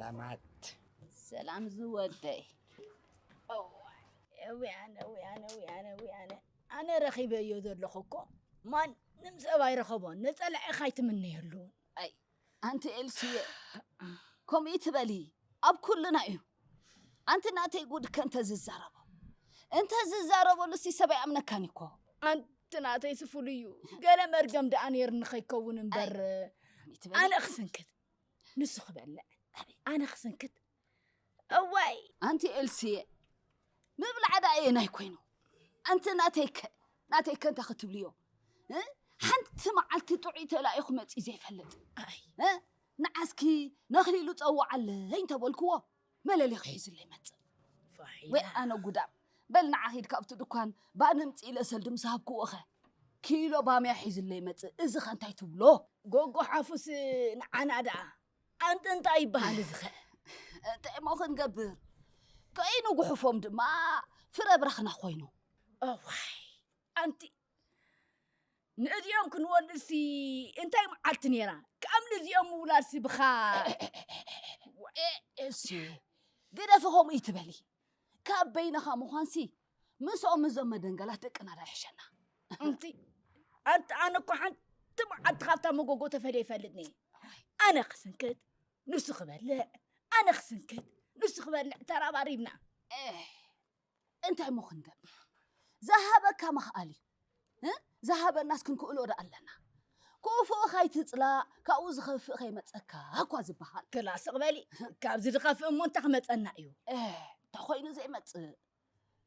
ሰላማት። ሰላም ዝወደይ። እዋይ፣ እውይ ኣነ፣ እውይ ኣነ፣ እውይ ኣነ፣ እውይ ኣነ። ኣነ ረኺበዮ ዘለኹ እኮ ማንም ሰብ ኣይረኸቦን። ንጸላኢኻ ኣይትምነየሉ። ኣይ፣ ኣንቲ ኤልስየ፣ ከምኡ ትበሊ ኣብ ኩልና እዩ። ኣንቲ ናተይ ጉድ ከ እንተ ዝዛረቦ፣ እንተ ዝዛረበሉ ሲ ሰብ ኣይኣምነካን እኮ። ኣንቲ ናተይ ስፉሉ እዩ። ገለ መርገም ደኣ ነይርኒ ከይከውን እምበር፣ ኣይ፣ ከምኡ ትበሊ። ኣነ ክስንክት፣ ንሱ ክበልዕ፣ ኣቤት። ኣነ ክስንክት። እዋይ፣ ኣንቲ ኤልስየ፣ ምብላዕ ደኣ ኣየናይ ኮይኑ? ኣንቲ ናተይከ፣ ናተይከ እንታይ ክትብልዮ? እ? ሓንቲ መዓልቲ ጥዑይ ተላኢኹ መጺኡ ዘይፈልጥ። ኣይ። እ? ንዓስኪ ነኽሊሉ ጸውዓለይ እንተበልክዎ፣ መለሊኹ ሒዙለይ መጽእ። ፋሒና። ወይ ኣነ ጉዳም። በል ንዓ ኺድ ካብቲ ድኳን ባኒ ምጽእ ኢለ ሰልዲ ምስ ሃብክዎኸ፣ ኪሎ ባምያ ሒዙለይ መጽእ። እዚ ኸ እንታይ ትብሎ? ጎጎ ሓፉስ ንዓና ደኣ። ኣንቲ እንታይ ይበሃል እዚ ኸ? እንታይ እሞ ክንገብር? ከይኑ ጉሕፎም ድማ ፍረ ብረኽና ኮይኑ። እዋይ፣ ኣንቲ ንእዚኦም ክንወልድሲ እንታይ መዓልቲ ነይራ? ከም ንዚኦም ምውላድሲ ብኻ። እ-፣ እሱ ግደፊ ከምኡ ይትበሊ። ካብ በይንኻ ምዃንሲ ምስኦም እዞም መደንገላት ደቅና ዳ ይሕሸና። ኣንቲ፣ ኣንቲ፣ ኣነ እኮ ሓንቲ መዓልቲ ካብታ መጎጎ ተፈልየ ይፈልጥኒ። ኣነ ክስንክት፣ ንሱ ክበልዕ፣ ኣነ ክስንክት፣ ንሱ ክበልዕ ተራባሪብና። ኤህ፣ እንታይ እሞ ክንገብር? ዝሃበካ ምኽኣል እዩ። እ? ዝሃበናስ ክንክእሎ ዶ ኣለና? ክፉእ ከይትጽላእ፣ ካብኡ ዝኸፍእ ከይመጸካ እኳ ዝበሃል። ክላ ስቕ በሊ፣ ካብዚ ዝኸፍእ እሞ እንታይ ክመጸና እዩ? ኤህ፣ እንተኾይኑ ዘይመጽእ።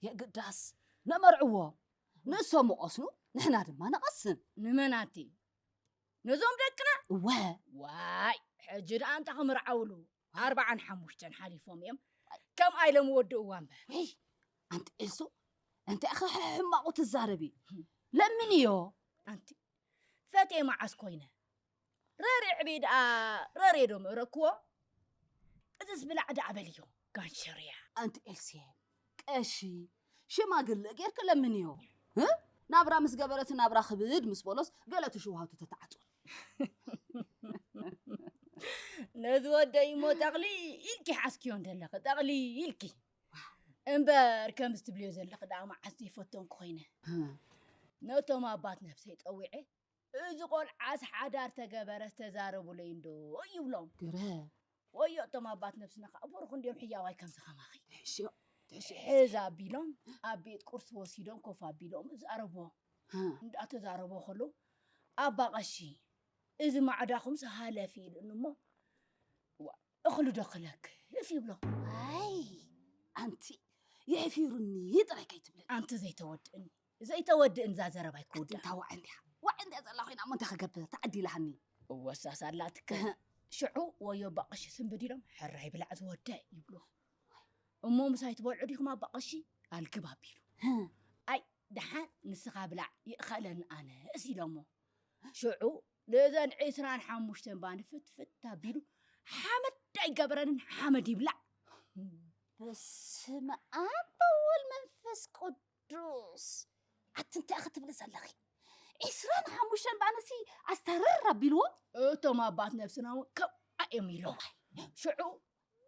የግዳስ፣ ነመርዕዎ። ንሶም ይቐስኑ፣ ንሕና ድማ ንቐስን። ንመናቲ? ነዞም ደቅና? እወ። ዋይ፣ ሕጂ ደኣ እንታይ ክምርዓውሉ? ኣርባዓን ሓሙሽተን ሓሊፎም እዮም። ከምኣ ኢሎም ይወድእዋ እምበር። ወይ፣ ኣንቲ ኤልሱ፣ እንታይ ኢኺ ሕማቑ ትዛረቢ? ለምንዮ። ኣንቲ፣ ፈትየ መዓስ ኮይነ? ረሪዕ ዕብየ ደኣ ረርየ ዶ ምእረክዎ? እዝስ ብላዕ ደኣ በልዮ፣ ጋንሸርያ። ኣንቲ ኤልስየ፣ ቀሺ፣ ሽማግለ ጌርኪ ለምንዮ። እ? ናብራ ምስ ገበረት ናብራ ክብድ ምስ በሎስ ገለ ትሽውሃቱ ተተዓጾ። ነዚ ወደይ እሞ ጠቕሊ ኢልኪ ሓዝክዮ እንደለኺ፣ ጠቕሊ ኢልኪ። እምበር ከምዚ ትብልዮ ዘለኺ ደኣ መዓስ ዘይፈተንኩ ኮይነ። እ። ነቶም ኣባት ነብሰይ ጠዊዐ፣ እዚ ቆልዓስ ሓዳር ተገበረስ ተዛረቡለይ እንዶ ይብሎም። ግረ። ወዮ እቶም ኣባት ነብስና ከዓ ብሩኽ እንድዮም ሕያዋይ ከምዚ ከማኺ። ትሕሽዮ፣ ትሕሽዮ። ሕዝ ኣቢሎም ኣብ ቤት ቁርሲ ወሲዶም ኮፍ ኣቢሎም ይዛረብዎ። ሃ። እንዳተዛረብዎ ከለዉ ኣባ ቀሺ፣ እዚ ማዕዳኹምስ ሃለፊ ኢሉኒ እሞ፣ ዋ፣ እኽሊ ዶ ክለክፍ ይብሎ። ኣይ፣ ኣንቲ የሕፊሩኒ ጥራይ ከይትብለኒ። ኣንቲ ዘይተወድእኒ፣ ዘይተወድእን እዛ ዘረባይ ክውዳእ። ኣንታ ዋዕ እንድያ፣ ዋዕ እንድያ ዘላ ኮይና እሞ እንታይ ክገብር? ተዓዲላሃኒ። እወሳስ ኣላትከ። እህ። ሽዑ ወዮ ኣባ ቀሺ ስንብድ ኢሎም፣ ሕራይ ብላዕ ዝወደ ይብሎ። እሞ ምሳይ ትበልዑ ዲኹም ኣባ ቀሺ? ኣልግብ ኣቢሉ። እህ። ኣይ፣ ደሓን ንስኻ ብላዕ፣ ይእኸለኒ ኣነስ ኢሎሞ። ሽዑ ነዘን ዒስራን ሓሙሽተን ባኒ ፍትፍት ኣቢሉ ሓመድ ኣይገበረንን፣ ሓመድ ይብላዕ። በስመ ኣብ ወወልድ መንፈስ ቅዱስ። ኣቲ እንታይ ኢኺ ትብሊ ዘለኺ? ዒስራን ሓሙሽተን ባንሲ ኣስታርር ኣቢልዎ። እቶም ኣባት ነብስና እውን ከምኣ እዮም ኢሎም። ሽዑ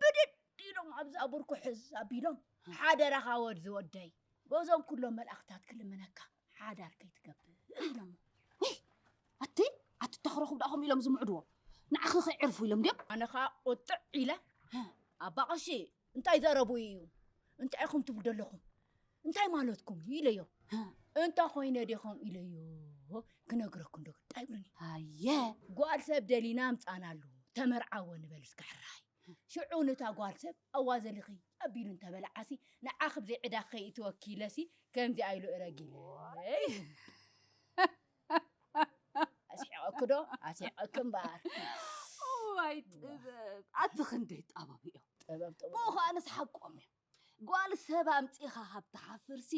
ብድድ ኢሎም ኣብዛ ብርኩ ሕዝ ኣቢሎም፣ ሓደራኻ ወድ ዝወደይ፣ በዞም ኩሎም መልኣኽታት ክልምነካ ሓዳር ከይትገብር ኢሎሞ። ውይ፣ ኣቲ፣ ኣቲ ተኽረኹም ደኣ ከምኡ ኢሎም ዝምዕድዎ? ንዓኺ ከይዕርፉ ኢሎም ድዮም? ኣነ ኸኣ ቁጥዕ ኢለ፣ ኣባ ቀሺ፣ እንታይ ዘረቡ እዩ? እንታይ ኢኹም ትብሉ ዘለኹም? እንታይ ማለትኩም እዩ ኢለዮ። እንተ ኾይነ ዲኹም ኢለዮ፣ ክነግረኩም ዶ ግዳ ይብሉኒ። ኣየ። ጓል ሰብ ደሊና ኣምጻናሉ፣ ተመርዓዎ ንበል እስከ ሕራይ። ሽዑ ነታ ጓል ሰብ ኣዋዘሊኺ ኣቢሉ እንተበልዓሲ፣ ንዓኺ ብዘይ ዕዳ ከይእትወኪ ኢለሲ ከምዚኣ ኢሉ እረጊለ። ኣስሒቐኪ ዶ? ኣስሒቐኪ እምበኣር። እዋይ ጥበብ! ኣቲ ክንደይ ጠበብ እዮም። ጥበብ፣ ጥበብ። ብኡ ኸኣ ንስ ሓቆም እዮም። ጓል ሰብ ኣምጺኻ ካብ ትሓፍርሲ፣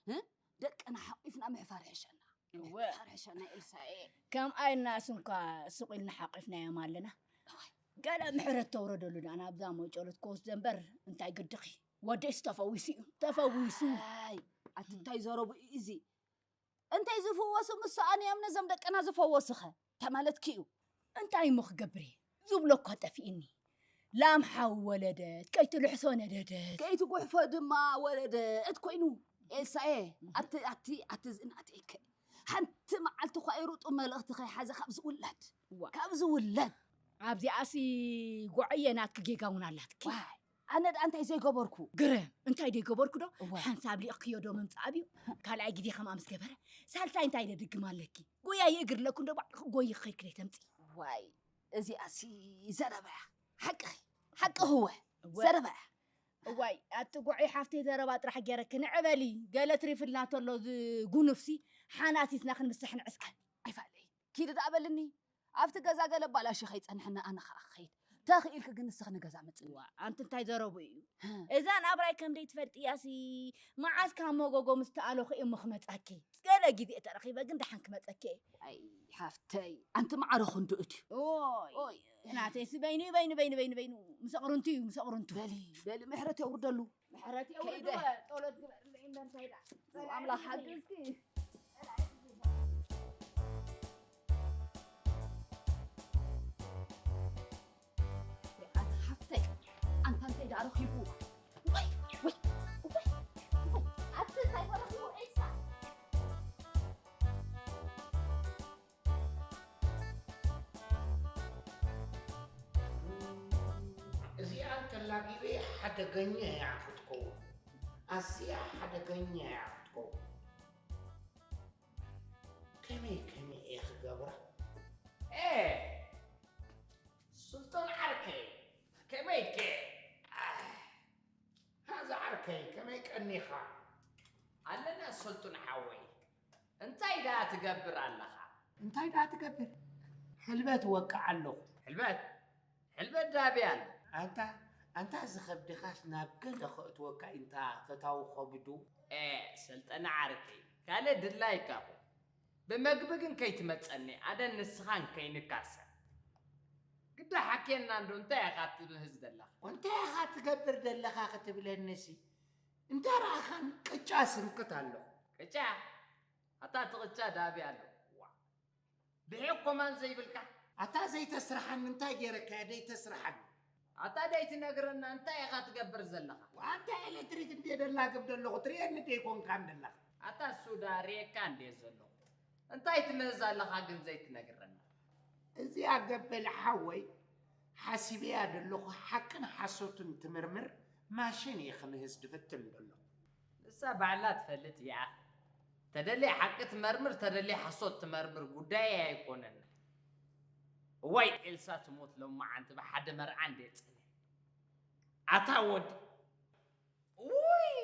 እ? ደቅና ሓቂፍና ምሕፋር ይሕሸና። እወ። ምሕፋር ይሕሸና ኤልሳኤ። ከምኣ ኢልና ስንኳ ስቕ ኢልና ሓቂፍናዮም ኣለና። እዋይ። ገለ ምሕረት ተውረደሉ ደኣ ናብዛ ሞይጨሎት ክወስዶ እምበር እንታይ ግድኺ? ወደይስ ተፈዊሱ እዩ፣ ተፈዊሱ። ኣይ፣ ኣቲ እንታይ ዘረቡ እዩ እዚ? እንታይ ዝፍወሱ ምስ ሰኣኑ እዮም ነዞም ደቅና ዝፈወሱኸ? ተማለትኪ እዩ። እንታይ እሞ ክገብር እየ? ዝብሎ እኳ ጠፊእኒ። ላም ሓው ወለደት፣ ከይትልሕሶ ነደደት። ከይትጉሕፎ ድማ ወለደት ኮይኑ። ኤልሳኤ፣ ኣቲ፣ ኣቲ፣ ኣቲ ዝእናተይከ። ሓንቲ መዓልቲ እኳ ኣይሩጡ መልእኽቲ ከይሓዘ ካብ ዝውለድ። እዋ። ካብ ዝውለድ። ኣብዚኣሲ ጎዓየ ናትኪ ጌጋ እውን ኣላትኪ። ዋይ፣ ኣነ ደኣ እንታይ ዘይገበርኩ? ግርም፣ እንታይ ዘይገበርኩ ዶ? እዋ። ሓንሳብ ሊእኽዮ ዶ ምምጻእ ኣብዩ? ካልኣይ ግዜ ከምኣ ምስ ገበረ፣ ሳልሳይ እንታይ ደድግም ኣለኪ? ጎያየ እግር ኣለኩ እንዶ ባዕልኺ ጎይኺ ከይክለይ ተምጺ። ዋይ፣ እዚኣሲ ዘረባ እያ። ሓቂ፣ ሓቂ ህወ፣ እወ። ዘረባ እያ። እዋይ፣ ኣቲ ጉዑይ ሓፍተይ ዘረባ ጥራሕ ገይረኪ። ንዕ በሊ፣ ገለ ትሪፍልና ተሎ ዝጉኑፍሲ፣ ሓናቲትና ክንምስሕ ንዕስከን። ኣይፋለይ፣ ኪዲ ደኣ በልኒ። ኣብቲ ገዛ ገለ ባላሽ ከይጸንሐና ኣነ ኸኣ ክኸይድ። ተኽኢልኪ ግን ንስኺ ንገዛ ምጽኒ። ዋ፣ ኣንቲ እንታይ ዘረቡ እዩ? ህም። እዛ ናብራይ ከም ደይትፈልጥያሲ፣ መዓስ ካብ መጎጎ ምስ ተኣለኹ እየ እሞ ክመጻኪ። ገለ ግዜ ተረኺበ ግን ደሓን ክመጸኪ እየ። ኣይ፣ ሓፍተይ፣ ኣንቲ ማዕረ ክንዱ እትዩ። ኦይ፣ ኦይ። ናተይሲ በይኑ፣ በይኑ፣ በይኑ፣ በይኑ፣ በይኑ። ምስ ኣቕርንቱ እዩ፣ ምስ ኣቕርንቱ። በሊ፣ በሊ፣ ምሕረት የውርደሉ። ምሕረት ከይደ። የውርድወ፣ ጸሎት ግበርለይ፣ እንደ እንታይ ደኣ። ኣምላኽ ሓግዝኪ። ኣነ ሓፍተይ፣ ኣንታ እንታይ ደኣ ረኺቡ? ወይ፣ ወይ፣ ወይ፣ ወይ፣ ኣቲ እንታይ ደኣ ረኺቡ ኤልሳ? እዚኣ እንተላጊበ ሓደገኛ እያ ክትከውን። ኣዝያ ሓደገኛ እያ ክትከውን። ከመይ ከመይ እየ ክገብራ? ኤ፣ ስልጡን ዓርከይ፣ ከመይከ? ኣህ፣ ሃዛ ዓርከይ፣ ከመይ ቀኒኻ? ኣለና ስልጡን ሓወይ። እንታይ ደኣ ትገብር ኣለኻ? እንታይ ደኣ ትገብር? ሕልበት እወቅዕ ኣለኹ። ሕልበት? ሕልበት ዳብያን። ኣንታ፣ ኣንታ እዚ ከብድኻስ ናብ ገለ ከእትወካ ኢንታ ፈታዊ ከብዱ። ኤ፣ ሰልጠነ ዓርከይ፣ ካልእ ድላይካ እኮ። ብመግቢ ግን ከይትመጸኒ፣ ኣደን ንስኻን ከይንካሰ። ግዳ ሓኬና እንዶ እንታይ ኢኻ ትምህዝ ዘለኻ? እንታይ ኢኻ ትገብር ዘለኻ ክትብለኒሲ? እንዳ ረኣኻን ቅጫ ስንክት ኣለኹ። ቅጫ? ኣታ እቲ ቅጫ ዳቢ ኣሎ። ዋ። ብሒቕ ኮማን ዘይብልካ? ኣታ ዘይተስርሓኒ እንታይ ገይረካያ ደይተስርሓኒ? ኣታ ደይትነግረና እንታይ ኢኻ ትገብር ዘለኻ? ዋንታ ኤሌክትሪክ እንድየ ደላግብ ዘለኹ ትርእየኒ ደይኮንካን ዘለኻ? ኣታ እሱ ዳ ርእየካ እንድየ ዘለኹ። እንታይ ትምህዝ ኣለኻ ግን ዘይትነግረና? እዚኣ ገበል ሓወይ ሓሲበያ ዘለኹ ሓቅን ሓሶትን ትምርምር ማሽን እየ ክምህዝ ድፍትን ዘለኹ። ንሳ ባዕላ ትፈልጥ እያ። ተደልያ ሓቂ ትመርምር፣ ተደልያ ሓሶት ትመርምር፣ ጉዳየይ ኣይኮነን። እዋይ ኤልሳ ትሞት ሎማዓንቲ ብሓደ መርዓ እንዴ ጽነ። ኣታ ወዲ። ውይ፣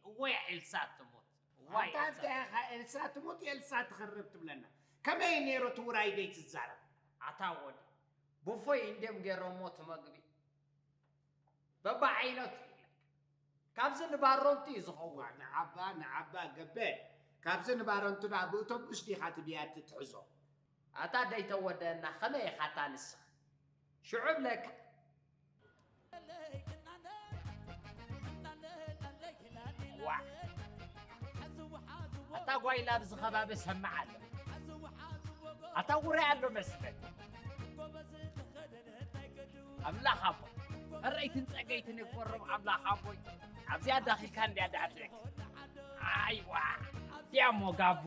እዋይ ኤልሳ ትሞት። እዋይ ኣታ ኤልሳ እንታይ ኢኻ ኤልሳ ትሞት፣ ኤልሳ ትኸርብ ትብለና? ከመይ ነይሩ እቲ ውራይ ደይ ትዛረብ? ኣታ ወዲ። ብፎይ እንድዮም ገይሮሞ እቲ መግቢ። በብዓይነቱ እዩ። ካብዚ ንባሮንቱ እዩ ዝኸውን። ዋ፣ ንዓባ፣ ንዓባ ገበል። ካብዚ ንባሮንቱ ደኣ ብእቶብስ ዲኻ ትብያ ትትሕዞ? ኣታ ደይተወደአና ከመይ ኢኻ ኣታ ንስኻ? ሽዑ እብለካ። ዋ። ኣታ ጓይላ ኣብዚ ከባቢ ሰምዕ ኣሎ። ኣታ ውራይ ኣሎ መስለኒ። ኣምላኽ ኣቦይ፣ ሕረይትን ጸገይትን ይግበሮም ኣምላኽ ኣቦይ። ኣብዚኣ ዳኺልካ እንድያ ዳሕትረክ። ኣይዋ፣ እዚኣ እሞ ጋቦ።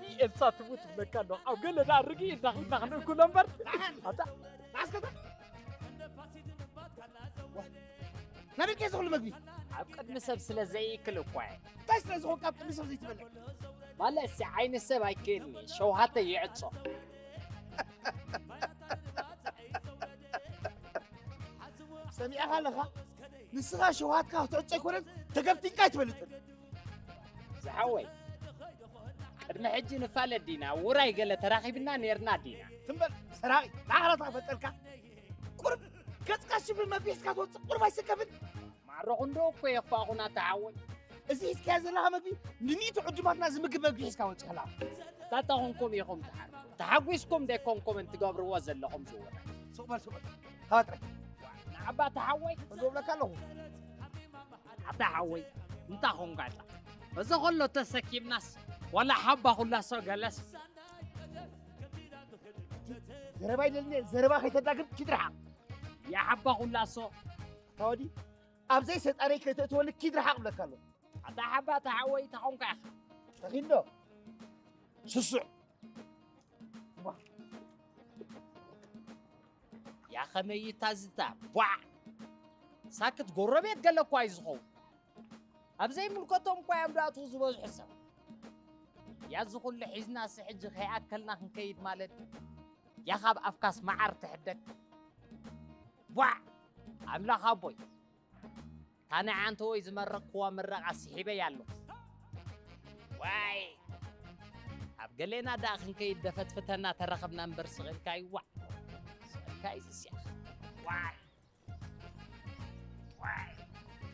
ውይ፣ ኤልሳ ትሙት ትብለካ ኣሎ። ኣብ ገለ ደኣ ርግእ ኢልና ኺድና ክንእክሎ እምበር። ኣታ፣ ናስከታ። ናበይ ከ ዝኹሉ መግቢ? ኣብ ቅድሚ ሰብ ስለ ዘይእክል እኳ እየ። እንታይ ስለ ዝኾንካ ኣብ ቅድሚ ሰብ ዘይትበልዕ? ማለት ሲ ዓይኒ ሰብ ኣይክእልኒ፣ ሸውሃተይ ይዕጾ። ሰሚዕኻ ኣለኻ? ንስኻ ሸውሃትካ ክትዕጾ ኣይኮነን፣ ተገፍቲንካ ኣይትፈልጥን። ዝሓወይ፣ ቅድሚ ሕጂ ንፋለጥ ዲና፣ ውራይ ገለ ተራኺብና ኔርና ዲና። ትም በል ሰራቒ፣ ንዓኻ ናትካ ክፈልጠልካ። ቁሩብ ገጽካ ሽብል መቢስካ ትወጽእ፣ ቁሩብ ኣይስከፍን? ማዕረ ክንዶ እኮ የኽፋእኹና ተሓወይ። እዚ ሒዝካዮ ዘለኻ መግቢ ንሚእቲ ዕዱማትና ዝምግብ መግቢ ሒዝካ ወጺእኻ ኣለኻ። ታታ ኾንኩም ኢኹም ትሓርዱ። ተሓጒስኩም ደይኮንኩም እንትገብርዎ ዘለኹም ዝውራይ። ሱቕ በል፣ ሱቕ በል። ሃባ ጥራይ። ኣባ ተሓወይ እገብለካ ኣለኹ። ኣታ ሓወይ እንታይ ኾንካ ኣታ? እዚ ኾሎ ተሰኪምናስ ዋላ ሓባ ኩላ ሰው ገለስ ዘረባ ይደልኒ ዘረባ ከይተዳግም ኪድ ርሓቕ። ያ ሓባ ኩላ ሰው ታወዲ ኣብዘይ ሰይጣነይ ከይተእትወኒ ኪድ ርሓቕ እብለካ ኣለኹ። ኣታ ሓባ ተሓወይ እንታይ ኾንካ ኢኻ? ተኺዶ ስሱዕ ያ ኸመይ ይታዝታ ቧዕ ሳክት ጎረቤት ገለ እኳ እዩ ዝኸውን። ኣብ ዘይምልከቶም እኳ እዮም ዳእትዉ ዝበዝሑ ሰብ። ያዚ ኩሉ ሒዝናሲ ሕጂ ከይኣከልና ክንከይድ ማለት ድዩ? ያ ካብ ኣፍካስ መዓር ትሕደግ። ቧዕ ኣምላኽ ኣቦይ ታንዓ እንተ ወይ ዝመረቕክዋ ምረቓ ስሒበያ ኣለኹ። ዋይ ኣብ ገሌና ደኣ ክንከይድ ደፈትፍተና ተረኸብና እምበር ስቕ ኢልካ ይዋዕ ስቕ ኢልካ እዩ ዝስያኽ። ዋይ ዋይ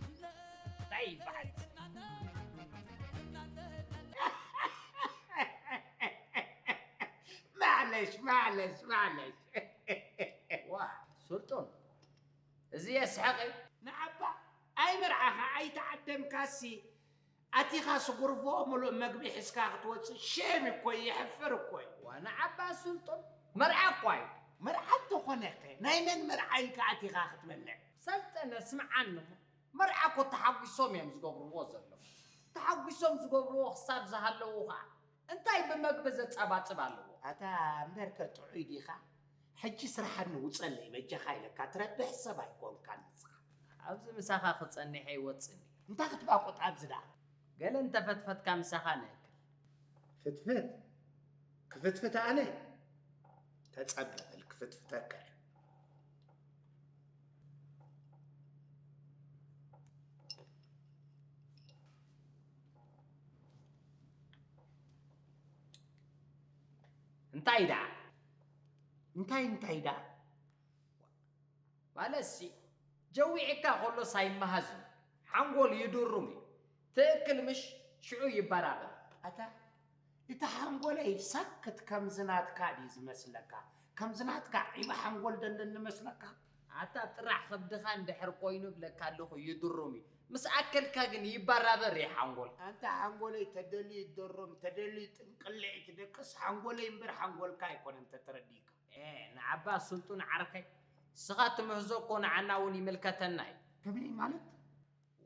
እንታይ ይበሃል? ማዕለሽ ማዕለሽ ማዕለሽ ዋ ሱልጡን እዚ የስሕቕ እዩ። ንዓባ ኣይመርዓኻ ኣይተዓደምካሲ ኣቲኻ ስጉርፎ ምሉእ መግቢ ሒዝካ ክትወፅእ ሼም እኮ እዩ የሕፍር እኮ እዩ ዋና ዓባ ሱልጡን መርዓ እኳ እዩ። መርዓ እንተኾነኸ ናይ መን መርዓ ኢልካ ኣቲኻ ክትበልዕ ሰልጠነ ስምዓኒ እሞ መርዓ እኮ ተሓጒሶም እዮም ዝገብርዎ ዘለዉ። ተሓጒሶም ዝገብርዎ ክሳብ ዝሃለዉ ኸዓ እንታይ ብመግቢ ዘጸባጽብ ኣለዎ? ኣታ እምበርከ ጥዑይ ዲኻ? ሕጂ ስራሓኒ ውፀለይ በጃኻ ኢለካ ትረብሕ ሰብ ኣይኮንካን ንስኻ። ኣብዚ ምሳኻ ክጸንሕ ኣይወጽን እየ። እንታይ ክትባቁጥ ኣብዚ ደኣ? ገለ እንተፈትፈትካ ምሳኻ ንእክል። ፍትፍት ክፍትፍት ኣነ ተጸበ በል ክፍትፍተካ እየ። እንታይ ደኣ? እንታይ እንታይ ደኣ? ማለትሲ ጀዊዕካ ከሎስ ኣይመሃዝን እዩ። ሓንጎል ይድሩም እዩ። ትእክል ምሽ ሽዑ ይበራበር። ኣታ እቲ ሓንጎለይ ሳክት ከምዚ ናትካ ድዩ ዝመስለካ? ከምዚ ናትካ ዒባ ሓንጎል ደለኒ መስለካ? ኣታ ጥራሕ ከብድኻ እንድሕር ኮይኑ እብለካ ኣለኹ ይድሩም እዩ። ምስ ኣከልካ ግን ይበራበር እዩ ሓንጎል። ኣንታ ሓንጎለይ ተደልዩ ይደሮም ተደልዩ ጥንቅልዒ ትደቅስ ሓንጎለይ እምበር ሓንጎልካ ኣይኮነን ተተረዲእካ። ኤ ንዓባ ስልጡን ዓርከይ እስኻ ትምህዞ እኮ ንዓና እውን ይምልከተና እዩ። ከመይ ማለት?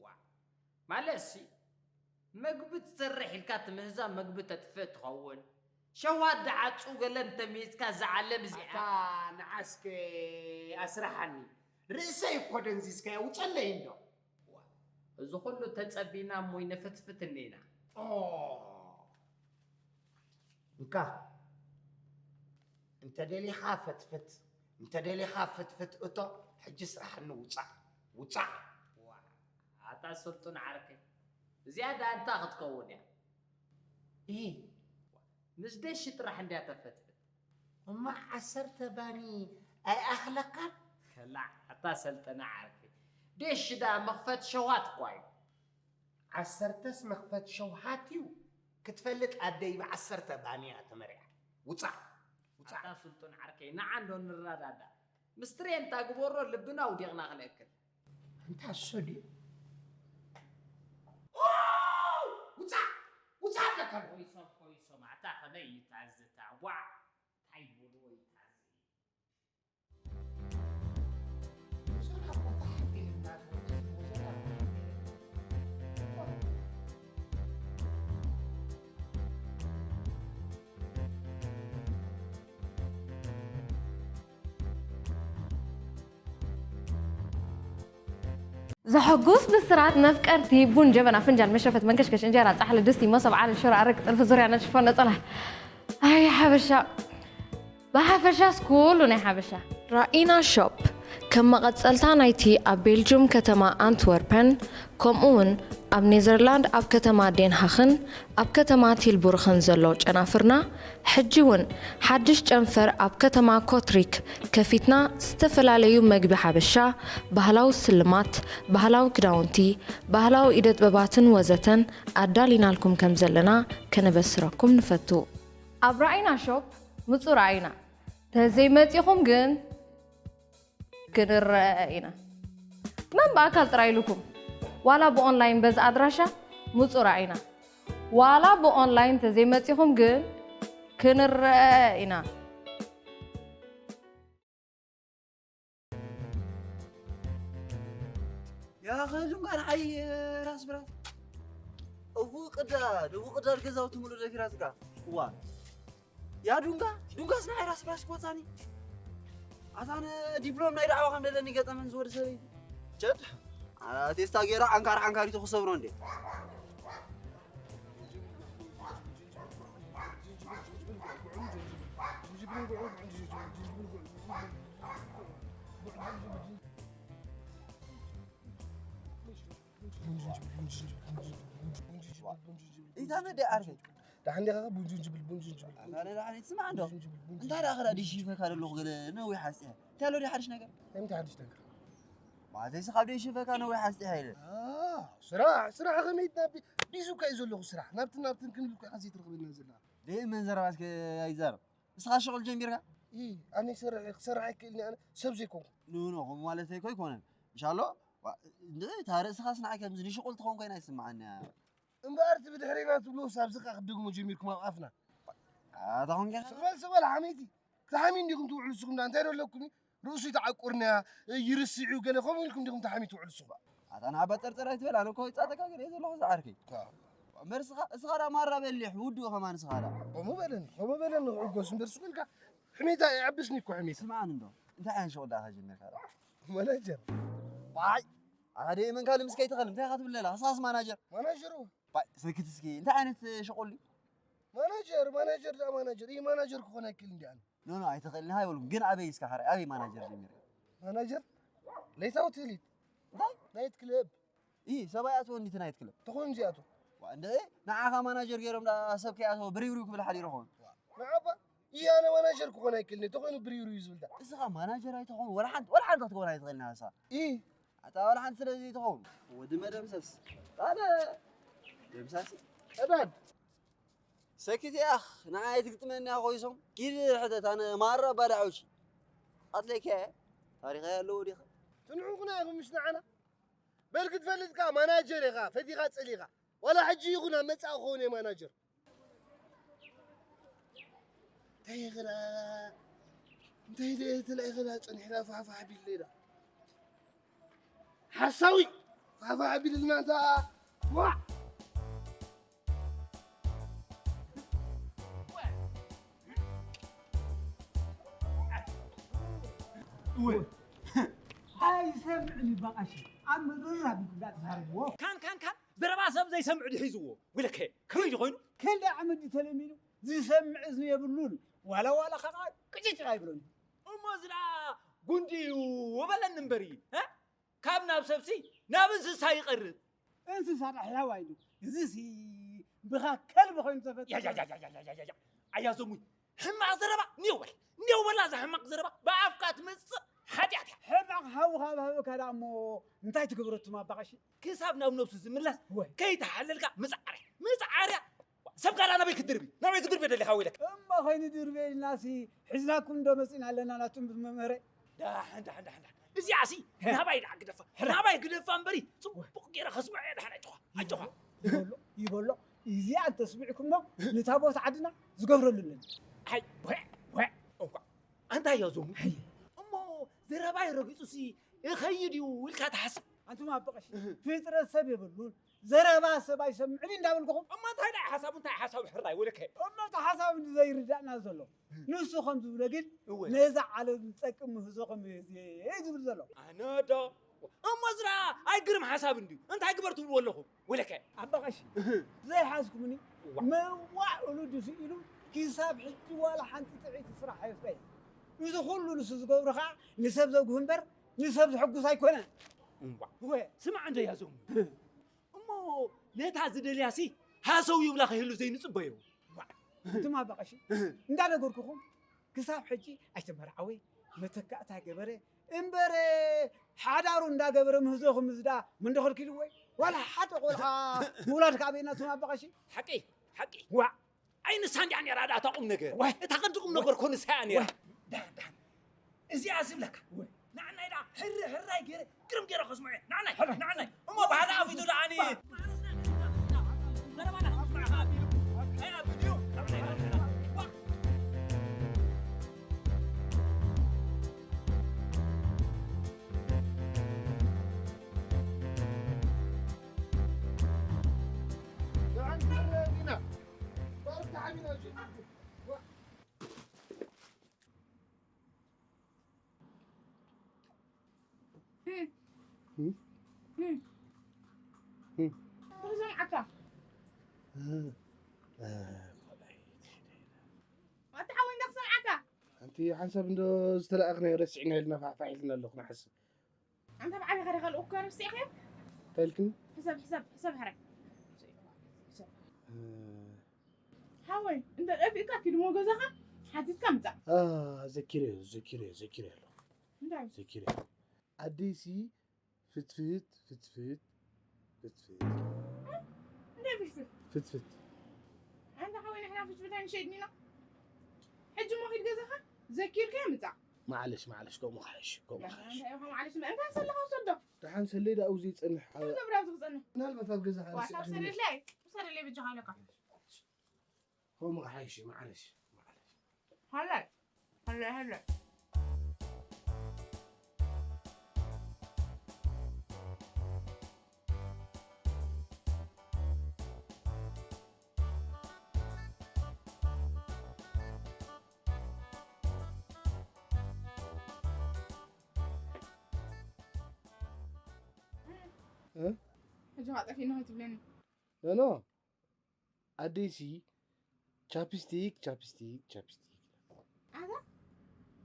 ዋእ ማለትሲ መግቢ ትሰርሕ ኢልካ ትምህዛ መግቢ ተጥፍእ ትኸውን። ሸውሃት ደዓጹ ገለ እንተሚዝካ እዛ ዓለም እዚኣ። ኣታ ንዓስከ ኣስራሓኒ ርእሰይ እኮ ደንዚዝካዮ ውጸለይ እንዶ። እዚ ኩሉ ተጸቢና እሞ ይንፍትፍት እኒና። ኦ እንካ እንተ ደሊኻ ፈትፍት እንተ ደሊኻ ፍትፍት እቶ ሕጂ ስራሕኒ ውጻእ ውጻእ። ዋእ ኣታ ስልጡን ዓርከይ እዚኣ ደኣ እንታይ ክትከውን እያ? እሂ ምስ ደሺ ጥራሕ እንድያ ተፈትፍት። እማ ዓሰርተ ባኒ ኣይኣኽለካን? ከላዕ ኣታ ሰልጠነ ዓርከይ ደሺ ደኣ መኽፈት ሸውሃት እኳ እዩ። ዓሰርተስ መኽፈት ሸውሃት እዩ ክትፈልጥ ኣደይ ብዓሰርተ ባኒ እያ ተመሪዓ። ውጻእ ውጻእ። ኣታ ስልጡን ዓርከይ ንዓ እንዶ ንረዳዳእ። ምስ ትሬንታ ግበሮ ልብና ኣውዲቕና ክንእክል። ኣንታ እሱ ድዩ? ውጻእ ውጻእ ኣለካ። ኮይሶም ኮይሶም ኣታ ከመይ እዩ ታዝታ ዋዕ እንታይ ይብልዎ እዩ ታዚ። ዘሐጉስ ብስራት መፍቀርቲ ቡን ጀበና ፍንጃል መሽረፈት መንከሽከሽ እንጀራ ጻሕሊ ድስቲ መሶብ ዓለል ሽሮ ኣረቂ ጥልፊ ዙርያ ነጭ ሽፎን ነጸላ ኣይ ሓበሻ ብሓፈሻስ ኩሉ ናይ ሓበሻ። ራኢና ሾፕ ከም መቐጸልታ ናይቲ ኣብ ቤልጁም ከተማ ኣንትወርፐን ከምኡ እውን ኣብ ኔዘርላንድ ኣብ ከተማ ዴንሃኽን ኣብ ከተማ ቲልቡርኽን ዘሎ ጨናፍርና ሕጂ እውን ሓድሽ ጨንፈር ኣብ ከተማ ኮትሪክ ከፊትና ዝተፈላለዩ መግቢ ሓበሻ፣ ባህላዊ ስልማት፣ ባህላዊ ክዳውንቲ፣ ባህላዊ ኢደ ጥበባትን ወዘተን ኣዳሊናልኩም ከም ዘለና ከነበስረኩም ንፈቱ። ኣብ ራኢና ሾፕ ምጹ ራኢና ተዘይመጺኹም ግን ክንረአ ኢና። መን ብኣካል ጥራይ ኢሉኩም? ዋላ ብኦንላይን በዚ ኣድራሻ ምጹ ርኣዩና። ዋላ ብኦንላይን ተዘይመጺኹም ግን ክንረኣ ኢና። يا أخي ዱንጋ ንዓይ ራስ ብራስ እቡ ቅዳድ እቡ ቅዳድ ገዛውቲ ሙሉ ደፊራትካ እዋ ያ ዱንጋ ዱንጋስ ንዓይ ራስ ብራስ ክወፃኒ ኣታነ ዲፕሎም ናይ ዳዕዋ ከም ደለኒ ገጠመን ዝወዲ ሰበይቲ ቸድ ቴስታ ገይራ ዓንካር ዓንካሪቱ ክሰብሮ እንዴ ኢታ መደ ዓርከይ ዳሕን ዲኻ ቡንጁን ጅብል ቡንጁን ጅብል ኣነ ዳሕን ትስማዕ እንዶ እንታይ ደኣ ክዳ ዲሽ ይፈካ ዘለኹ ገለ ነዊሕ ሓስያ እንታይ ኣሎ ዲ ሓድሽ ነገር እንታይ ሓድሽ ነገር ማለተይ ስኻብ ዲሽ ይፈካ ነዊሕ ሓስያ ኢለ ስራሕ ስራሕ ከመይ ትናቢ ቢዙ ካይ ዘለኹ ስራሕ ናብትን ናብትን ክንብል እኮ ኢኻ ዘይትረኽበና ዘላ ደይ መን ዘረባስ ኣይዛረብ ንስኻ ሸቕል ጀሚርካ ኣነ ይሰርሕ ክሰርሕ ኣይክእልኒ ኣነ ሰብ ዘይኮንኩ ንኖ ከምኡ ማለተይ እኮ ኣይኮነን ምሻሎ እንደ እታ ርእስኻስ ንዓይ ከምዚ ንሽቑል ትኸውን ኮይና ይስምዓኒ እምበኣር እቲ ብድሕሬና ትብልዎስ ኣብዚ ኸኣ ክትደግሞ ጀሚርኩም ኣብ ኣፍና ኣታ ኾንካ ስቕበል ስቕበል ሓመይቲ ክሓሚ እንዲኹም ትውዕሉ ንስኹም ዳ እንታይ ዶ ኣለኩም ርእሱ ይተዓቁርና ይርስዕ እዩ ገለ ከምኡ ኢልኩም እንዲኹም ተሓሚ ትውዕሉ ንስኹም ኣታ ንዓባ ጸርጸር ኣይትበል ኣነ እኮ ይጻተካ ገለ እየ ዘለኹ ዝዓርከይ እምበር እስኻ እስኻ ዳ ማራ በሊሕ ውዱእ ኸማን እስኻ ዳ ከምኡ በለኒ ከምኡ በለኒ ክዕጎስ እምበር ስቕ ኢልካ ሕሜታ ይዕብስኒ እኮ ሕሜታ ስምዓኒ እንዶ እንታይ ዓይነት ሸቕል ዳኣ ጀሚርካ ዳ መናጀር ባይ ኣታ ደይ መንካ ልምስ ከይትኸል እንታይ ኢኻ ትብል ለላ እስኻስ ማናጀር ማናጀር ባይ ሰክት እስኪ እንታይ ዓይነት ሸቕል እዩ ማናጀር ማናጀር ዳ ማናጀር ይህ ማናጀር ክኾን ኣይክእል እንዲ ኣነ ኖ ኖ ኣይትኽእልን ሃይበልኩም ግን ኣበይ እስካ ሓራይ ኣበይ ማናጀር ጀሚረ ማናጀር ለይታ ሆቴል እንታይ ናይት ክለብ ኢ ሰብኣይ ኣትዎ እንዲቲ ናይት ክለብ ተኾይኑ እዚኣቶ እንደ ንዓኻ ማናጀር ገይሮም ዳ ሰብ ከይኣተዎ ብሪብሪው ክብል ሓዲሩ ኾን ንዓባ ኢ ኣነ ማናጀር ክኾን ኣይክእልን ተኾይኑ ብሪብሪው ዝብል ዳ እስኻ ማናጀር ኣይትኸውን ወላ ሓንቲ ወላ ሓንቲ ክትከውን ኣይትኽእልን ሃሳ ኢ ኣታ ወላ ሓንቲ ስለ ዘይትኸውን ወዲ መደምሰስ ኣነ ደምሳሲ ቀዳድ ሰኪት ያኽ ንዓይ ትግጥመኒ ኮይሶም ኪድ ሕተት ኣነ ማራ ባዳዖች ኣትሌከ ታሪኸ ኣለዎ ዲኸ ትንዑ ኩና ኢኹም ምስ ንዓና በል ክትፈልጥካ ማናጀር ኢኻ ፈቲኻ ጸሊኻ ዋላ ሕጂ ይኹን ኣብ መጻእ ክኸውን እየ ማናጀር እንታይ ይኽላ እንታይ ደየትላ ይኽላ ጸኒሕላ ፋሕፋሕ ቢል ሌላ ሓሳዊ ፋሕፋሕ ቢልና እንታ ዋዕ ኣይሰምዕን ይባቃሽ ኣብ ምድሪ ራቢኩም ዳ ትዛረብዎ ካን ካን ካን ዘረባ ሰብ ዘይሰምዕ ድዩ ሒዝዎ ወለከ ከመይ ድዩ ኮይኑ ከንደ ዓመት ድዩ ተለሚኑ ዝሰምዕ እዝኒ የብሉን ዋላ ዋላ ከዓ ቅጭጭ ኣይብሎን እሞ ዝዳ ጉንዲ እዩ ወበለኒ እምበሪ ካብ ናብ ሰብሲ ናብ እንስሳ ይቐርብ እንስሳ ዳ ሕያዋይ እዩ እዚሲ ብኻ ከልቢ ኮይኑ ተፈጢሩ ኣያ ዞሙይ ሕማቕ ዘረባ ኒው በል ኒው በላ እዛ ሕማቕ ዘረባ ብኣፍካ ትመፅእ ሓጢኣት እያ ሕማቕ ሓውኻ ብሃበካ ዳ እሞ እንታይ ትገብረቱም ኣባቐሺ ክሳብ ናብ ነብሱ ዝምለስ ከይተሓለልካ ምፅዓር እያ ምፅዓር እያ ሰብ ጋር ናበይ ክትድርቢ ናበይ ክትድርቢ ደሊኻ ወይለክ እሞ ኸይኑ ድርቤ ኢልናሲ ሕዝናኩም ዶ መፂና ኣለና ናቱም መምህረ ዳሕን ዳሕን ዳሕን ዳሕን እዚኣሲ ናባይ ደኣ ግደፋ ናባይ ግደፋ እምበሪ ፅቡቕ ገይረ ከስምዖ እየ ዳሕን ኣጆኻ ኣጆኻ ይበሎ ይበሎ እዚኣ እንተስሚዕኩሞ ንታ ቦታ ዓድና ዝገብረሉ ኣለኒ ኣይ ወዕ ወዕ እንኳ ኣንታ እያ ዞሙ እሞ ዘረባይ ረጊፁሲ እኸይድ እዩ ኢልካ ትሓስብ ኣንቱም ኣቦ ቀሺ ፍጥረት ሰብ የብሉን ዘረባ ሰብ ኣይሰምዕን እንዳበልኩኹም እሞ እንታይ ደኣ ሓሳቡ እንታይ ሓሳቡ ሕራይ ወለከ እሞ እቲ ሓሳብ እንዲ ዘይርዳእና ዘሎ ንሱ ከም ዝብሎ ግን እወ። ነዛ ዓለም ዝጠቅም ምህዞ ከም ዝብል ዘሎ ኣነ ዶ እሞ ዝራ ኣይግርም ሓሳብ እንድዩ እንታይ ግበር ትብልዎ ኣለኹም ወለከ ኣባ ቀሺ ዘይሓዝኩምኒ መዋእሉ ድፍኢሉ ክሳብ ሕጂ ዋላ ሓንቲ ጥዕይቲ ስራሕ ኣየፍረየ እዚ ኩሉ ንሱ ዝገብሮ ከዓ ንሰብ ዘጉህ እምበር ንሰብ ዘሐጉስ ኣይኮነን እምባ እወ ስማዕ እንዶ ያዞም እሞ ነታ ዝደልያሲ ሃሰው ይብላ ከይህሉ ዘይንጽበዮ እትም ኣባ ቀሺ እንዳነገርኩኹም ክሳብ ሕጂ ኣይተመርዓወ መተካእታ ገበረ እምበረ ሓዳሩ እንዳገበረ ምህዞ ክምዝዳ መንዶ ከልኪልዎ ዋላ ሓደ ቆልዓ ምውላድ ከዓ ቤና ትም ኣባ ቀሺ ሓቂ ሓቂ ዋ ኣይ ንሳ እንዲያ ነራ ዳ እታ ቁም ነገር ዋይ። እታ ቀንዲ ቁም ነገር ኮ ንሳ እያ ነራ ዳን ዳን እዚኣ ዝብለካ ንዓናይ ዳ ሕሪ ሕራይ ገይረ ግርም ገይረ ከስምዖ እየ። ንዓናይ ንዓናይ እሞ ብሓደ ኣፊቱ ደኣኒ። ክሰምዓካ። ኣታ ሓወይ እንዳ ክሰምዓካ። ኣንቲ ሓንሳብ እንዶ ዝተለኣኽናዮ ረሲዕናዮ ኢልና ፋሕፋሕ ኢልና ኣለኹ ንሓስብ። ኣንታ ብዓቢኻ ዲኻ ልኡካ ረሲዕካዮ? እንታይ ኢልክኒ? ሕሰብ ሕሰብ ሕሰብ ሕራይ። ሓወይ እንተ ጠፊእካ ኪድ ሞ ገዛኻ ሓቲትካ ምጻእ። ዘኪረዮ ዘኪረዮ ዘኪረዮ ኣለኹ። እንታይ? ዘኪረዮ። ኣደይሲ ፍትፍት ፍትፍት ፍትፍት። እንታይ ፍትፍት? ፍትፍት። ኣንታ ሓወይ ንሕና ፍትፍት ኣይንሸይድን ኢና። ሕጂ እሞ ኺድ ገዛኻ ዘኪርካዮ ምጻእ። ማዕለሽ ማዕለሽ ከምኡ ክሓይሽ ከምኡ ክሓይሽ። እንታይ ኢኻ ማዕለሽ እንታይ ሰለኻ ውሰዶ። ደሓን ሰለይ ደኣ ኣብዚ ይጸንሕ። እንታይ ገብር ኣብዚ ክጸንሕ? ምናልባት ኣብ ገዛ ካብ ሰለለይ ውሰደለይ ብጃኻ ኢለካ። ከምኡ ክሓይሽ እዩ ማዕለሽ ማዕለሽ። ሃላይ ሃላይ ሃላይ። ሕጂ ኸዓ ጠፊእና ትብለኒ። ኖ ኖ ኣደይሲ ቻፕስቲክ ቻፕስቲክ ቻፕስቲክ። ኣታ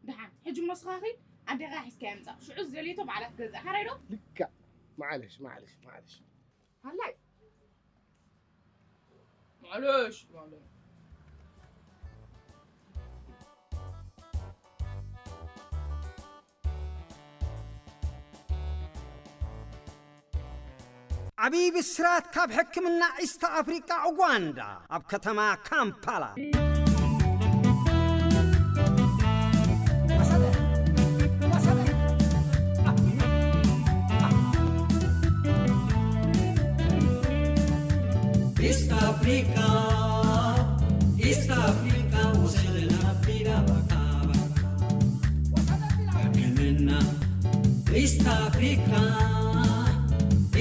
ደሓን ሕጂ እሞ ንስኻ ኺድ ኣዴኻ ሒዝካያ ምጻእ። ሽዑ ዝደልየቶ ባዕላ ትገዝእ። ሓራይ ዶ? ልክዕ። ማዕለሽ ማዕለሽ ማዕለሽ። ሃላይ ማዕለሽ ማዕለሽ። ዓብዪ ብስራት ካብ ሕክምና ኢስት ኣፍሪቃ ኡጋንዳ ኣብ ከተማ ካምፓላ። East Africa, East Africa, وصلنا في دبكة. ሕክምና ኢስት ኣፍሪካ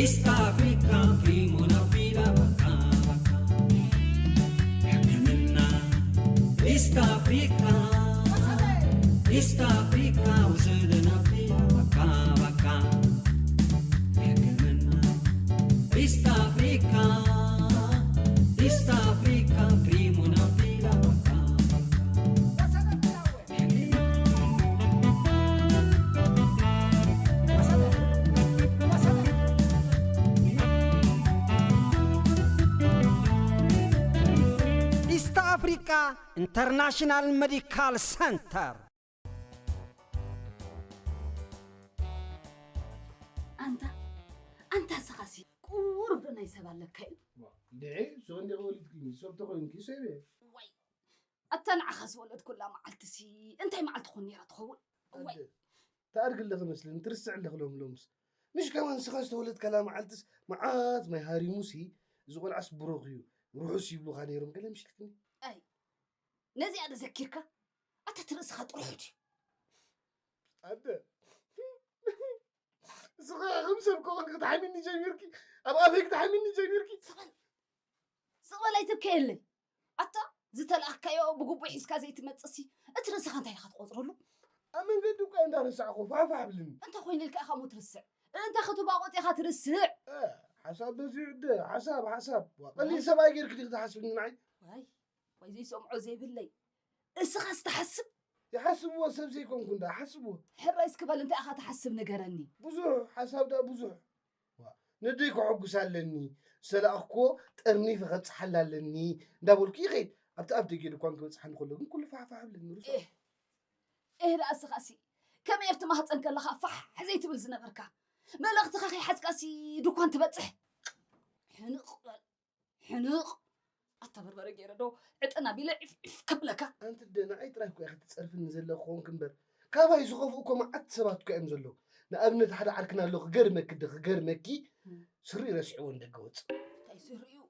ኢስት ኣፍሪካ ፕሪሞ ናፊዳ በቃ በቃ ሕክምና ኢስት ኣፍሪካ ኢስት ኣፍሪካ ውሰደና ፊዳ በቃ በቃ ሕክምና ኢስት ኣፍሪካ ኢስት ኣፍሪካ ፕሪሞ ናፊዳ በቃ በቃ ኢስት ኣፍሪቃ ኢንተርናሽናል ሜዲካል ሰንተር። ኣንታ ኣንታ ስኻሲ ቁሩብ ዶ ናይ ሰብ ኣለካ እዩ። እንድዒ ሶ እንዲ ወሊድኪ ሰብ ተኮይንኪ ሰብ እየ። ዋይ ኣታ ንዓኻ ዝወለድኩላ መዓልትሲ እንታይ መዓልቲ ኮን ነይራ ትኸውን? እዋይ ኣደ፣ ትኣድጊ ኣለኺ መስለኒ፣ ትርስዒ ኣለኺ ሎም ሎምስ። ምሽ ከማን ንስኻ ዝተወለድካላ መዓልትስ መዓት ማይ ሃሪሙሲ እዚ ቆልዓስ ብሩኽ እዩ፣ ርሑስ ይብሉኻ ነይሮም ገለ ምሽ ኢልክኒ። ኣይ ነዚኣ ዶ ዘኪርካ? ኣታ እቲ ርእስኻ ጥሩሑ ድዩ? ኣደ እስኻ ከም ሰብ ከኾንኪ ክትሓሚኒ ጀሚርኪ፣ ኣብ ኣፈይ ክትሓሚኒ ጀሚርኪ። ስቕ በል ስቕ በል ኣይትብከየለይ። ኣታ ዝተላእካዮ ብግቡእ ሒዝካ ዘይትመጽእሲ እቲ ርእስኻ እንታይ ኢኻ ትቖጽረሉ? ኣብ መንገዲ እኳ እንዳረሳዕኹ ፋሕፋሕ ኣብልኒ። እንተ ኾይኑልካ ኢኻ እሞ ትርስዕ። እንተ ክትባቖጥ ኢኻ ትርስዕ። እ፣ ሓሳብ በዚሑ እደ፣ ሓሳብ፣ ሓሳብ። ዋ፣ ቀሊል ሰብኣይ ጌርኪ ዲኺ ትሓስብኒ ንዓይ? ዋይ፣ ዋይ ዘይሰምዖ ዘይብለይ። እስኻስ ትሓስብ? ይሓስብዎ ሰብ ዘይኮንኩ እንዳ ሓስብዎ። ሕራይ እስኪ በል እንታይ ኢኻ ትሓስብ ንገረኒ። ብዙሕ ሓሳብ ደኣ ብዙሕ። ዋ፣ ነደይ ከሐጉሳ ኣለኒ፣ ዝተላእኽክዎ ጠርኒፈ ከብጽሓላ ኣለኒ እንዳበልኩ ይኸይድ። ኣብቲ ኣፍ ደገ ድኳን ክበጽሓኒ ከሎ ግን ኩሉ ፋሕፋሕ ኣብለኒ። ርሶ። ኤህ ኤህ ደኣ እስኻሲ ከመይ ኣብቲ ማህጸን ከለኻ ፋሕ ዘይትብል ዝነበርካ? መልእኽትኻ ከይሓዝካሲ ድኳን ትበጽሕ? ሕንቕ በል። ሕንቕ ኣታ በርበረ ገይረ ዶ ዕጥን ኣቢለ ዒፍ ዒፍ ከብለካ። ኣንቲ ኣደ ንዓይ ጥራይ እኮ ኢኺ ትጸርፍኒ ዘለኺ ኮንኪ እምበር ካባይ ዝኸፍኡ እኮ መዓት ሰባት እኮ እዮም ዘለዉ። ንኣብነት ሓደ ዓርክና ኣሎ ክገርመኪ ዶ ክገርመኪ፣ ስሪኡ ረሲዕዎ ንደገ ወፅእ። እንታይ ስሪኡ?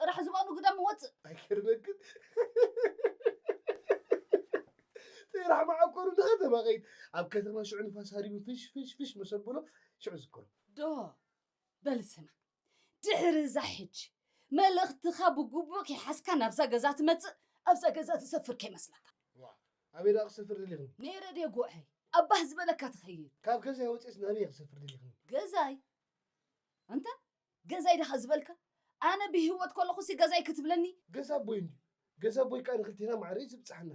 ጥራሕ ዝባኑ ግዳም ወፅእ። ኣይገርመክን? ጥራሕ መዓኮሩ ንከተማ ከይድ ኣብ ከተማ ሽዑ ንፋስ ሃሪቡ ፍሽ ፍሽ ፍሽ መሰብሎ ሽዑ ዝከሩ። ዶ በል ስማ፣ ድሕሪ እዛ ሕጂ መልእኽትኻ ብግቡእ ከይሓዝካ ናብዛ ገዛ ትመጽእ፣ ኣብዛ ገዛ ትሰፍር ከይመስለካ። ዋ፣ ኣበይ ደኣ ክሰፍር ደሊኽኒ? ነይረ ድየ ጉዕይ? ኣባህ ዝበለካ ትኸይድ። ካብ ገዛይ ወፂእስ ናበይ ክሰፍር ደሊኽኒ? ገዛይ? ኣንታ ገዛይ ዲኻ ዝበልካ? ኣነ ብህይወት ከለኹሲ ገዛይ ክትብለኒ? ገዛ ኣቦይ እንድዩ። ገዛ ኣቦይ ከኣ ንክልቴና ማዕረ እዩ ዝብጽሓና።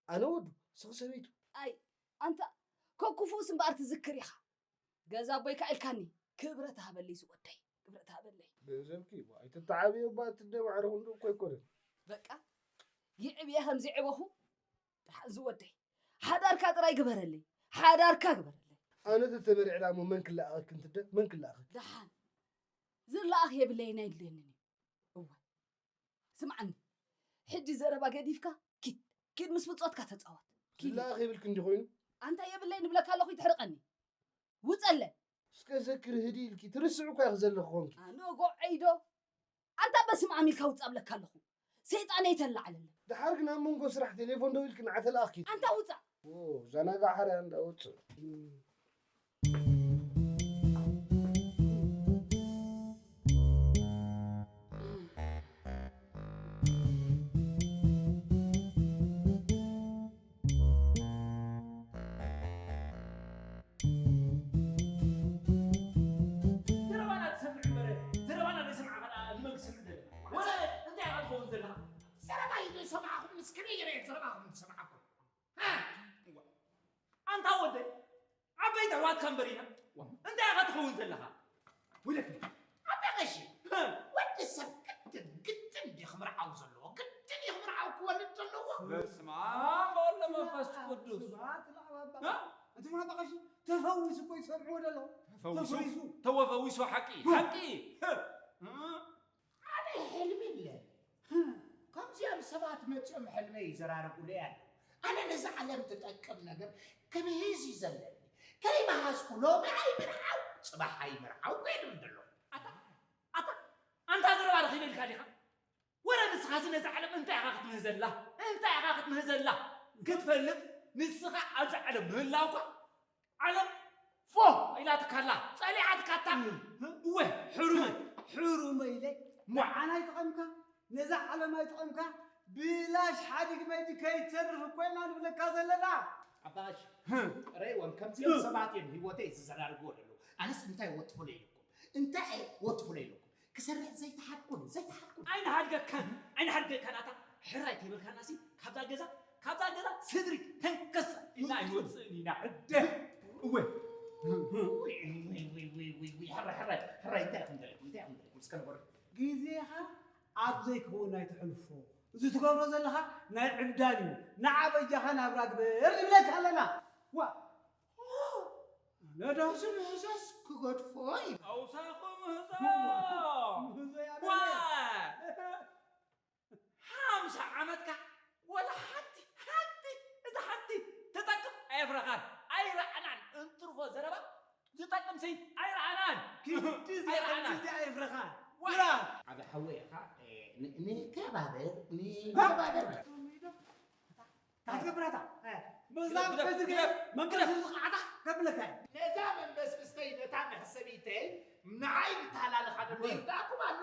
ኣነ ወዱ፣ ንስኺ ሰበይቱ። ኣይ፣ ኣንታ ከክፉእስ እምበኣር ትዝክር ኢኻ። ገዛ ኣቦይካ ኢልካኒ። ክብረት ሃበለይ ዝወደይ፣ ክብረት ሃበለይ። ገንዘብኪ እባ ኣይትተዓብዮ እባ፣ እቲ ደም ዓረኹ እንዶ እኮ ኣይኮነን። በቃ፣ ይዕብየ ከም ዝዕበኹ፣ ደሓን ዝወደይ። ሓዳርካ ጥራይ ግበረለይ፣ ሓዳርካ ግበረለይ። ኣነ ተተመሪዕና እሞ መን ክለኣኸኪ እንትደ፣ መን ክለኣኸኪ? ደሓን፣ ዝለኣኽ የብለይን ኣይድልየንን እዩ። እወ፣ ስምዓኒ፣ ሕጂ ዘረባ ገዲፍካ ኪድ፣ ኪድ ምስ ብጾትካ ተጻወት። ኪድ። ዝለኣኽ የብልኪ እንዲ ኮይኑ? ኣንታ የብለይን እብለካ ኣለኹ፣ ይትሕርቐኒ። ውጸለ። እስከ ዘክር ህዲ ኢልኪ፣ ትርስዕ እኳ ኢኺ ዘለኺ ኾንኪ። ኣነ ጎዐይዶ? ኣንታ በስመ ኣብ ኢልካ ውጻእ እብለካ ኣለኹ። ሰይጣን ኣይተላዕለለ። ደሓር ግን ኣብ መንጎ ስራሕ ቴሌፎን ደዊልኪ ንዓ ተለኣኽኪ። ኣንታ ውጻእ። ኦ፣ ዘናጋዕ ሓርያ እንዳ ውጽእ። ዘረባና ትሰምዕ እምበር፣ ዘረባና ዘይሰምዓ ኸኣ ንመን ክሰምዕ ደለና? ወላ እንታይ ኢኻ ትኸውን ዘለኻ? ዘረባይ ዘይሰማዕኹም ምስ ከመይ ገይረ እየ ዘረባኹም ዝሰምዓኩም? ሃ? እዋ። ኣንታ ወደይ፣ ዓበይቲ ኣሕዋትካ እምበር ኢና። እንታይ ኢኻ ትኸውን ዘለኻ? ውለድ ኣባ ቀሺ፣ ሃ? ወዲ ሰብ ግድን፣ ግድን ድዩ ክምርዓው ዘለዎ? ግድን እዩ ክምርዓው ክወልድ ዘለዎ? በስመ ኣብ ወወልድ ወመንፈስ ቅዱስ። ሃ? እቲ ማባ ቀሺ ተፈዊሱ እኮ ይሰምዕዎ ደለዉ። ተፈዊሱ? ተፈዊሱ። ተወፈዊሱ፣ ሓቂ፣ ሓቂ። ኣነ ሕልሚ ኣለኒ። ከምዚኦም ሰባት መጺኦም ሕልመይ ይዘራርቡለይ ኣለዉ። ኣነ ነዛ ዓለም ትጠቅም ነገር ክምሂዝ እዩ ዘለኒ። ከይመሃዝኩ ሎሚ ኣይምርዓው፣ ጽባሕ ኣይምርዓው ኮይኖም ዘለዉ። ኣታ፣ ኣታ፣ ኣንታ ዘረባ ረኺበልካ ዲኻ? ወረ ንስኻሲ ነዛ ዓለም እንታይ ኢኻ ክትምህዘላ? እንታይ ኢኻ ክትምህዘላ? ክትፈልጥ ንስኻ ኣብዛ ዓለም ምህላውካ ዓለም ፎ ኢላትካ ኣላ፣ ጸሊዓትካ ኣታ። እወ፣ ሕሩመይ፣ ሕሩመይ ኢለ፣ ንዓና ኣይጠቐምካ፣ ነዛ ዓለም ኣይጠቐምካ፣ ብላሽ ሓዲግ መይዲ ከይትተርፍ እኮ ኢና ንብለካ ዘለና። ኣባ ቀሺ፣ ርኢዎም፣ ከምዚኦም ሰባት እዮም ህይወተይ ዝዘራርግዎ ዘለዉ። ኣነስ እንታይ ወትፉለ ኢልኩም? እንታይ ወትፉለ ኢልኩም? ክሰርሕ ዘይተሓድኩን፣ ዘይተሓድኩን። ኣይንሓድገካን፣ ኣይንሓድገካን ኣታ። ሕራይ ከይበልካናሲ፣ ካብዛ ገዛ፣ ካብዛ ገዛ ስድሪ ተንከስ ኢልና ኣይንወጽእን ኢና። ሕደ፣ እወ። ውይ፣ ውይ፣ ውይ፣ ሕራይ፣ ሕራይ፣ ሕራይ፣ እንታይ ኢኹም ደሊኹም? እንታይ ኢኹም ደሊኹም? እስከ ንገሩ። ግዜኻ ኣብ ዘይከውን ኣይተሕልፎ። እዚ ትገብሮ ዘለኻ ናይ ዕብዳን እዩ። ንዓ በጃኻ ናብራ ግበር ንብለካ ኣለና። ዋ! ነዳሲ ምህዛስ ክገድፎ እዩ። ኣውሳኹ ምህዞ። ምህዞ ያለ። ዋ! ሓምሳ ዓመትካ ወላ ሓንቲ፣ ሓንቲ፣ እዛ ሓንቲ ትጠቅም ኣየፍረኻን፣ ኣይረኣናን። እንትርፎ ዘረባ ዝጠቅምሲ ኣይረኣናን። ክንድዚ ኣይረኣናን። ክንድዚ ኣየፍረኻን። ዋ! ብራ! ዓቢ ሓወይ ኢኻ፣ እ፣ ን-፣ ንከባበር፣ ንከባበር። ታዝገብራታ። እ፣ በዛ ግደፍ፣ በዚ ግደፍ፣ ግደፍ፣ መንፈስ ግደፍ። ዝቃዕታ ከብለካ እየ። ነዛ መንበስብስተይ፣ ነታ መሕሰቢተይ፣ ንዓይ ንተሃላለኻ ዶ ወይ። ይርዳእኩም ኣሎ?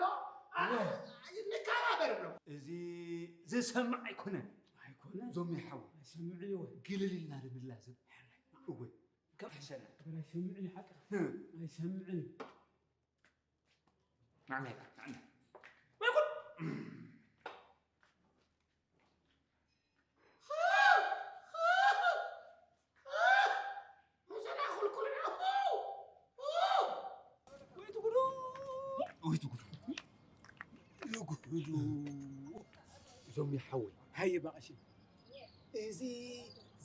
ኣ-፣ ወይ። ንከባበር ኣሎ። እዚ ዝሰምዕ ኣይኮነን። ኣይኮነን። ዞም ይሓው። ኣይሰምዕን እዩ ወይ። ግልል ኢልና ንብላ ዝብል። እወ። ከም ሕሰና። ኣይሰምዕን እዩ ሓቂ። እ። ኣይሰምዕን እዩ። ናዕና ኢኻ፣ ናዕና። ወይ ጉድ! ወይ ትጉዱ! ወይ ትጉዱ! ይጉዱ! እዞም ይሓወይ። ሃየ ባቐሺ። እዚ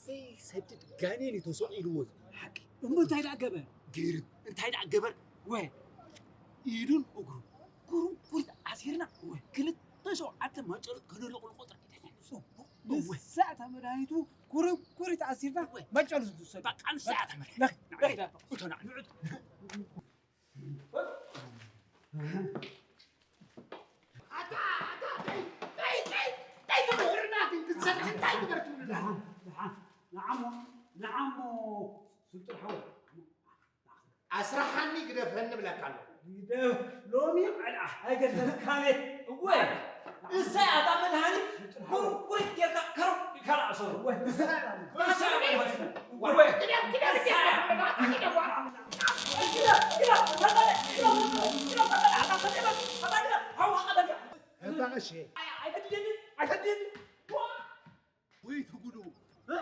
ዘይሰድድ ጋኔን እዩ ተሰቒልዎ ዘሎ። ሓቂ። እሞ እንታይ ደኣ ገበር? ገይሩ። እንታይ ደኣ ገበር? ወ። ኢዱን እግሩን ኩርንኩሪት ኣሲርና፣ ወ። ክልተ ሸውዓተ ማጨሎት ከነለቕልቆ ጥራሕ እዩ። ጽቡቕ። ወ። ንሳ እታ መድሃኒቱ ኩርንኩሪት ኣሲርና፣ ወ። ማጨሎት ትውሰድ። በቃ ንሳ እያ እታ መድሃኒት። ለኺ፣ ለኺ። ተናዕንዑት። ኣታ፣ ኣታ፣ እንታይ፣ እንታይ፣ እንታይ፣ እንታይ ትምህርና ግን ክትሰርሕ እንታይ ግበር ትብሉና? ደሓን፣ ደሓን። ንዓሞ፣ ንዓሞ፣ ስልጡን ሓወይ። ኣስራሓኒ ግደፈኒ እብለካ ኣለኹ። ግደፍ፣ ሎሚ ኣይገደፍካን እየ። እወ፣ እሳ እያ እታ መድሃኒት፣ ቁርቁሪት ጌርካ ከርብ ኢልካ ንኣሰሩ። እወ፣ እሳ እያ። እሳ እያ መድሃኒት። እወ፣ እወ፣ ግደፍ፣ ግደፍ፣ እሳ እያ። ግደፍ፣ ግደፍ፣ ተቐለ፣ ግደፍ፣ ተቐለ፣ ግደፍ፣ ተቐለ፣ ኣታ ተቐለ፣ ተቐለ፣ ግደፍ፣ ሓዋ ቀበል። እታ ቀሺ። ኣይ-፣ ኣይተድልየኒ፣ ኣይተድልየኒ። ዋ! ወይ ትጉዱ! እ?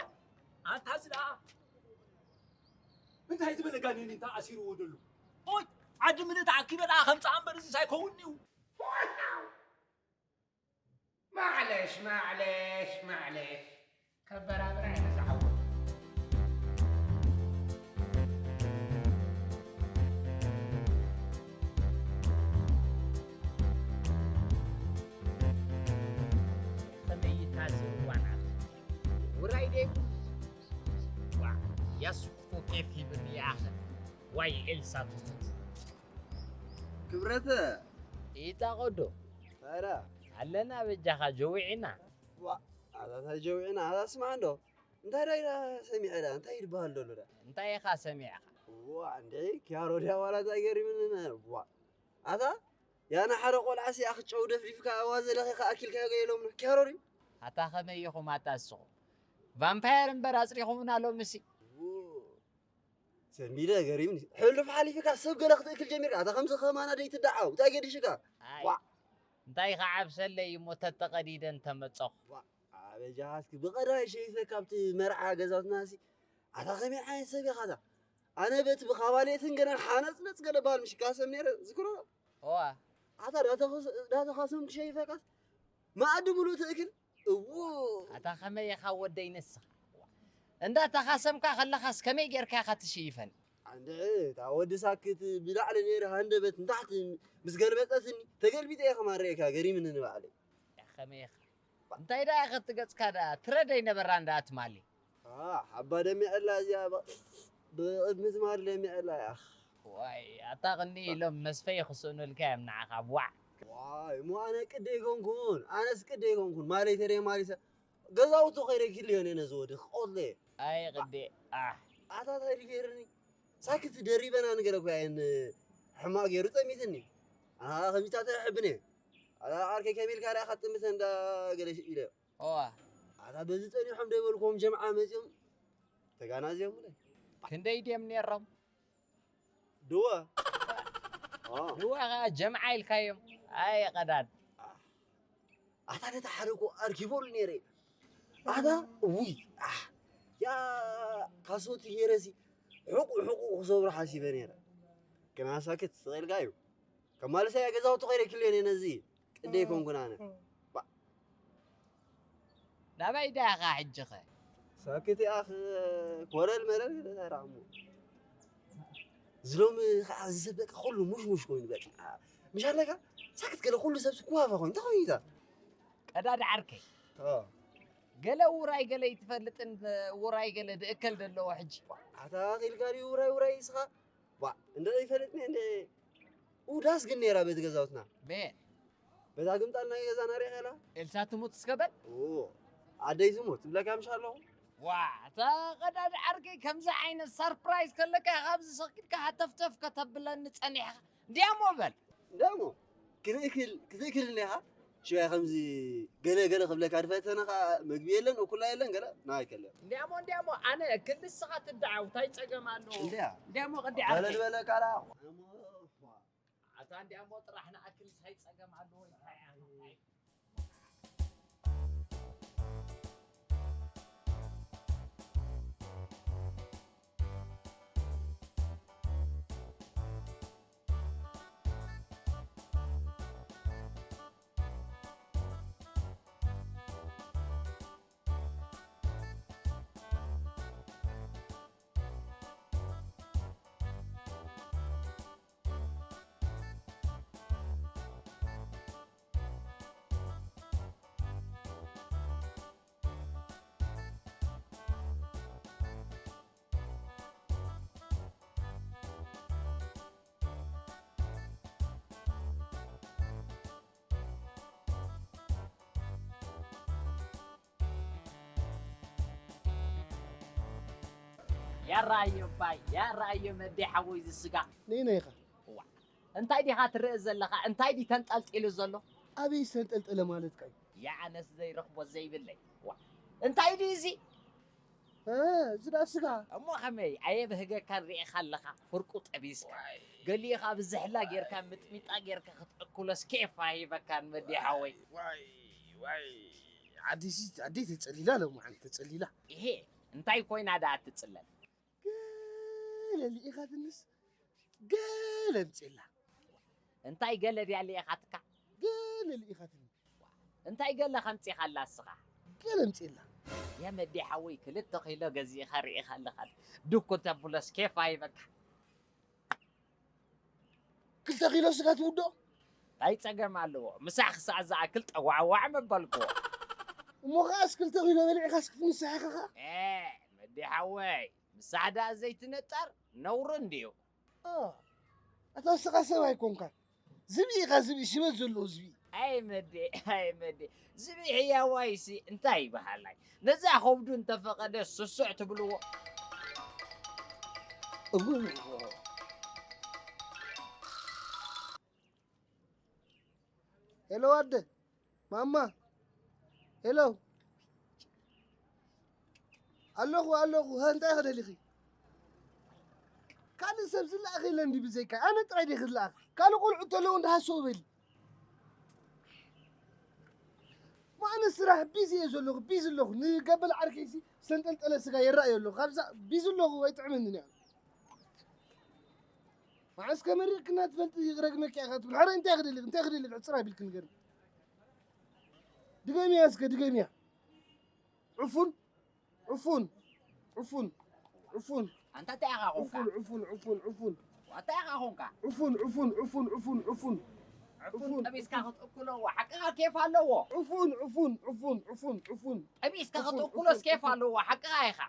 ኣንታ እዚ ደኣ እንታይ ዝበለ ጋኔን እዩ እንታ ኣሲርዎ ዘሎ? ኦይ! ዓዲ ምልእቲ ኣኪበ ደኣ ከምጽኣ እምበር እዚስ ኣይከውንን እዩ። ማዕለሽ፣ ማዕለሽ፣ ማዕለሽ። ከበራብራ እየ ዝዓወት። ከመይ እዩ ታዚ እዋን ኣብዚ? ውራይ ደይብሉ። ዋ፣ ያሱ እኮ ኬፍ ይብል ይኣኽል። ዋይ ኤልሳ ትሙት። ክብረተ። ኢጣ ቆዶ። ታራ። ኣለና በጃኻ ጀዊዕና። ዋ፣ ኣታ ታይ ጀዊዕና፣ ኣታ ስማዕ እንዶ። እንታይ ዳይ ዳ ሰሚዐ ዳ፣ እንታይ ይድበሃል ደሎ ዳ? እንታይ ኢኻ ሰሚዕኻ? ዋ፣ እንደ ኪያሮ ድያ ዋላ እንታይ ገሪምኒ፣ ዋ። ኣታ፣ ያና ሓደ ቆልዓ ሲ ኣኽጨው ደፍዲፍካ ኣዋዘ ለኺኻ ኣኪልካዮ ገይሎም ኪያሮ ድዩ? ኣታ ከመይ ኢኹም ኣታ እስኹም? ቫምፓየር እምበር ኣጽሪኹምና ሎምሲ። ዎ። ሰንቢደ ገሪምኒ። ሕሉፍ ሓሊፍካ ሰብ ገለ ክትእክል ጀሚርካ። ኣታ ከምዚ ከማና ደይትደዓው። እንታይ ገዲሽካ? ኣይ። ዋዕ። እንታይ ከዓብሰለይ እሞ ተተቐዲደ እንተመጸኹ። ዋዕ። ኣበጃኻ እስኪ ብቐዳይ ሸይፈ ካብቲ መርዓ ገዛውትና ሲ። ኣታ ከመይ ዓይነት ሰብ ኢኻ ኣታ? ኣነ በቲ ብኻባሌትን ገናን ሓነጽነጽ ገለ በሃል ምሽ ካሰም ነይረ ዝክሮ። እዋ። ኣታ ዳተኸስ-፣ ዳተኻሰም ክሸይፈካስ መኣዲ ሙሉእ ትእክል? እዎ። ኣታ ከመይ ኢኻ ወደይ ንስኻ? እንዳተኻሰምካ ከለኻስ ከመይ ጌርካ ኢኻ ትሽይፈን? ኣንድዒ፣ እታ ወዲ ሳክት ብላዕሊ ነይሩ ሃንደበት ንታሕቲ ምስ ገልበጠትኒ፣ ተገልቢጠ እየ ከማን ርእየካ፣ ገሪምኒ ንባዕለይ። ያ ከመይ ኢኻ? እንታይ ደኣ ኢኻ እቲ ገጽካ ደኣ? ትረደይ ነበራ እንዳ ትማሊ። ኣ፣ ሓባ ደሚዐላ እዚኣ፣ ብ-፣ ብቕድሚ ትማሊ ደሚዐላ እያ። ዋይ፣ ኣታ ቅኒ ኢሎም መስፈይ ክስእኑልካ እዮም ንዓኻ፣ ቧዕ። ዋይ፣ እሞ ኣነ ቅዲ ኣይኮንኩን፣ ኣነስ ቅዲ ኣይኮንኩን፣ ማለይ ተደይ ማሊሰ፣ ገዛውቱ ከይደ ክልዮን እየ ነዚ ወዲ ክቐትሎ እየ። ኣይ ቅዲ፣ ኣሕ። ኣታ ታይ ድዩ ገይሩኒ? ሳክት ደሪበና ንገረኩ እየን ሕማቕ ገይሩ ጠሚትኒ። ኣሃ፣ ከምዚታት ኣይሕብን እየ። ኣታ ዓርከይ ከመይ ኢልካ ደኣ ክትጥምተ እንዳ ገለ ኢለ። እዋ። ኣታ በዚ ጸኒሖም ደይበልኩዎም ጀምዓ መጺኦም ተጋናዝዮምለይ። ክንደይ ድዮም ነይሮም? ድወ። ኦ። ድወ ኸዓ ጀምዓ ኢልካዮም። ኣይ ቀዳድ። ኣታ ነታ ሓደ እኮ ኣርኪበሉ ነይረ። ኣታ፣ ውይ፣ ኣሕ፣ ያ፣ ካሶቲ ገይረሲ፣ ሕቁ፣ ሕቁ ክሰብሮ ሓሲበ ነይረ። ግና ሳክት ስቕ ኢልካ እዩ። ከማልሰ እያ ገዛውቲ ኸይደ ክልዮን እየ ነዚ። ቅደ ኣይኮንኩን ኣነ። ባ- ናባይ ዳ ኢኻ ሕጂ ኸ? ሳክት እያ ኽ-፣ ኮለል መለል ኢለ ተራእሞ። ዝሎሚ ኸዓ ዝሰብ በቃ ኩሉ ሙሽሙሽ ኮይኑ በቃ። ምሽ ኣለካ? ሳክት ገለ ኩሉ ሰብ ስኩዋፋ ኮይኑ፣ እንታይ ኮይኑ እዩ እዛ? ቀዳድ ዓርከይ። ኦ። ገለ ውራይ ገለ ይትፈልጥን፣ ውራይ ገለ ድእከል ደለዎ ሕጂ። ኣታ ኺልካ ድዩ ውራይ ውራይ እስኻ? ዋ፣ እንደ ይፈልጥኒ እንደ ውዳስ ግን ነይራ በቲ ገዛውትና። መን? በታ ግምጣል ናይ ገዛና ሪእኻ ኢላ? ኤልሳ ትሙት እስከ በል። ኦ፣ ኣደይ ትሙት ትብለካ ምሽ ኣለኹ። ዋ፣ እታ ቀዳድ ዓርከይ ከምዚ ዓይነት ሰርፕራይዝ ከለካ ኢኻ ኣብዚ ሰኪድካ ሃተፍተፍ ከተብለኒ ጸኒሕኻ። እንዲያሞ በል። እንዲያሞ፣ ክንእክል፣ ክትእክል እኒኻ? ሽባይ ከምዚ ገለ ገለ ክብለካ ድፈተነ ኸዓ መግቢ የለን፣ እኩላ የለን፣ ገለ ናይ ከለ። እንዲያሞ፣ እንዲያሞ፣ ኣነ ክልስኻ ትደዓው፣ ታይ ጸገም ኣለዎ? እንዲያ። እንዲያሞ፣ ቅዲ ገለ ዓርከይ። ዝበለ ቃላ። ኣታ እንዲያሞ ጥራሕ ንኣክል ታይ ጸገም ኣለዎ? እንታይ ኣታ? ያራዮ ባይ ያራዮ መዴ ሓወይ ዝስጋ ነይ ነይኻ። እዋ እንታይ ዲኻ ትርኢ ዘለኻ? እንታይ ዲ ተንጠልጢሉ ዘሎ? ኣበይ ዝተንጠልጠለ ማለትካ እዩ? ያዓነስ ዘይረኽቦ ዘይብለይ። ዋ እንታይ ዲ እዚ? እዚ ደኣ ስጋ። እሞ ከመይ ኣየብህገካን ርኢኻ ኣለኻ ፍርቁ ጠቢስካ ገሊኡ ከኣ ብዝሕላ ጌርካ ምጥሚጣ ጌርካ ክትዕኩሎስ ኬፍ ኣይህበካን መዲ ሓወይ። ዋይ ዋይ ዓዲሲ ዓዲ ተጸሊላ ለሙዓን ተጸሊላ። ኢሄ እንታይ ኮይና ደኣ ትጽለል? ገለ ልኢኻትንስ ገለ ኣምጽኤላ። እንታይ ገለ ድያ ልኢኻትካ? ገለ ልኢኻትኒ። እንታይ ገለ ከምጺኻላ እስኻ? ገለ ኣምጽኤላ። የመዲ ሓወይ ክልተ ኪሎ ገዚእኻ ርኢኻ ኣለኻ። ድኩ ተብሎስ ኬፍ ኣይበካ። ክልተ ኪሎ ስጋ ትውድኦ? እንታይ ጸገም ኣለዎ? ምሳሕ ክሳዕ ዝኣክል ጠዋዕዋዕ መበልክዎ። እሞ ኸኣስ ክልተ ኪሎ በሊዕኻስ ክትምሳሕ ኢኻ ኸኣ? ኤ መዲ ሓወይ ምሳሕ ደኣ ዘይትነጠር ነውሪ እንድዩ። ኣታ ንስኻ ሰብ ኣይኮንካን ዝብኢ ኢኻ ዝብኢ ሽበት ዘለዎ ዝብኢ። ኣይ መዴ ኣይ መዴ ዝብኢ ህያዋይሲ እንታይ ይበሃላይ ነዛ ከብዱ እንተፈቐደ ስሱዕ ትብልዎ። ሄሎ ኣደ ማማ ሄሎ ኣለኹ ኣለኹ እንታይ ክደሊኺ ካልእ ሰብ ዝለኣኽ የለን ድዩ ብዘይካ ኣነ ጥራይ ድየ ክለኣኽ ካልእ ቆልዑ ተለዉ እንዳሃሰቡ በሊ ኣነ ስራሕ ቢዚ እየ ዘለኹ ቢዚ ኣለኹ ንገበል ዓርከይሲ ዝተንጠልጠለ ስጋ ይረኣዮ ኣለኹ ካብዛ ቢዚ ኣለኹ ኣይጥዕመንን እያ መዓስ ከመሪቕክና ትፈልጢ ክረግመኪ ኢኻ ትብል ሓረ እንታይ ክደሊ እንታይ ክደሊ ዕፅር ኣቢልክ ንገርኒ ድገምያ እስከ ድገምያ ዕፉን ዕፉን ዕፉን ዕፉን ኣንታ እንታይ ኢኻ ኾንካ ዕፉን ዕፉን ዕፉን ዕፉን ኣታ ኢኻ ኾንካ ዕፉን ዕፉን ዕፉን ዕፉን ዕፉን ዕፉን ጠቢስካ ክትእክሎ ሓቅኻ ኬፍ ኣለዎ ዕፉን ዕፉን ዕፉን ዕፉን ዕፉን ጠቢስካ ክትእክሎስ ኬፍ ኣለዎ ሓቅኻ ኢኻ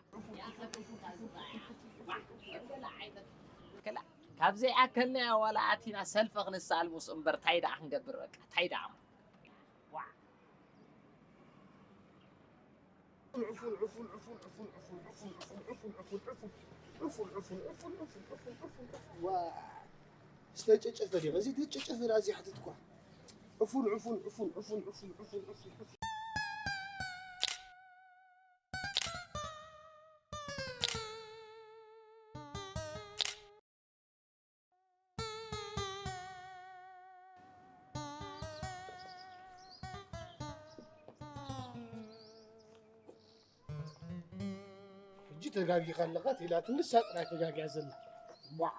ካብ ዘይኣከልናያ ዋላ ኣቲና ሰልፊ ክንሰኣል ምስ እምበር ታይ ደኣ ክንገብር በቃ ታይ ደኣ ዝተጨጨፈ ዲ እዚ ተጨጨፈ ዳ እዚ ሓትት ኳ ዕፉን ዕፉን ዕፉን ዕፉን ዕፉን ዕፉን ዕፉን ዕፉን ሕጂ ተጋጊኻ ኣለኻ ኢላትኒ ንሳ ጥራይ ተጋግያ ዘላ ቧዕ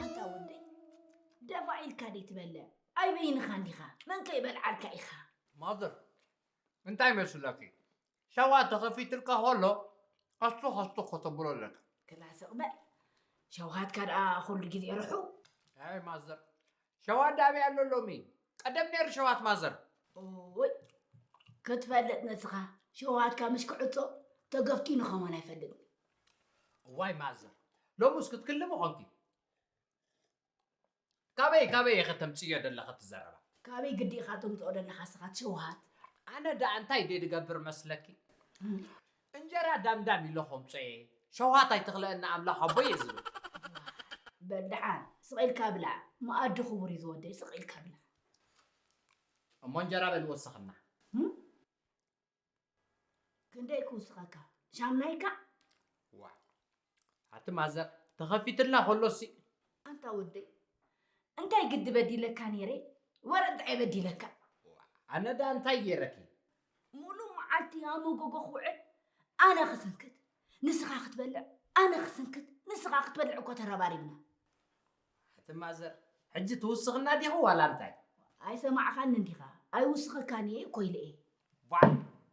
ኣንታ ወደይ ደፋ ኢልካ ደይ ትበልዕ ኣይ በይንኻ እንዲኻ መን ከይበልዓልካ ኢኻ ማዘር እንታይ መስለኪ ሸዋ ተኸፊትልካ ከሎ ከስቱ ከስቱ ከተብሎ ኣለካ ክላ ስቕ በል ሸውሃትካ ደኣ ኩሉ ግዜ ርሑ ኣይ ማዘር ሸዋ ዳበይ ኣሎ ሎሚ ቀደም ነይሩ ሸዋት ማዘር ኦይ ክትፈልጥ ነስኻ ሸውሃትካ ምሽ ክዕጾ ተገፍኪኑ ኸማን ኣይፈልጥን እዋይ ማዘር ሎሙስ ክትክልሚ ኾንኪ ካበይ ካበይ ኢኸ ተምፅዮ ደለኸ እቲ ዘረባ? ካበይ ግዲ ኢኻ ተምፅኦ ደለኻ ስኻ ትሸውሃት? ኣነ ደኣ እንታይ ድየ ድገብር መስለኪ? እንጀራ ዳምዳም ኢለ ከምፅኦ እየ። ሸውሃት ኣይትኽለአና ኣምላኽ ኣቦይ እየ ዝብል። በል ደሓን ስቕ ኢልካ ብላዕ። መኣዲ ክቡር እዩ ዝወደይ ስቕ ኢልካ ብላዕ። እሞ እንጀራ በል ወስኽና። ክንደይ ክውስኸካ? ሻምናይካ? ዋ ኣቲ ማዘር ተኸፊትልና ከሎሲ ኣንታ ወደይ እንታይ ግዲ በዲለካ ነይረ? ወረ እንታይ በዲለካ? ኣነ ደኣ እንታይ ገይረኪ? ሙሉእ መዓልቲ ኣብ መጎጎ ክውዕል ኣነ ክስንክት ንስኻ ክትበልዕ ኣነ ክስንክት ንስኻ ክትበልዕ እኮ ተረባሪብና። ኣቲ ማዘር ሕጂ ትውስኽና ዲኺ ዋላ እንታይ? ኣይሰማዕኻኒ እንዲኻ ኣይውስኸካን እየ እኮ ኢለ እየ። ባዕ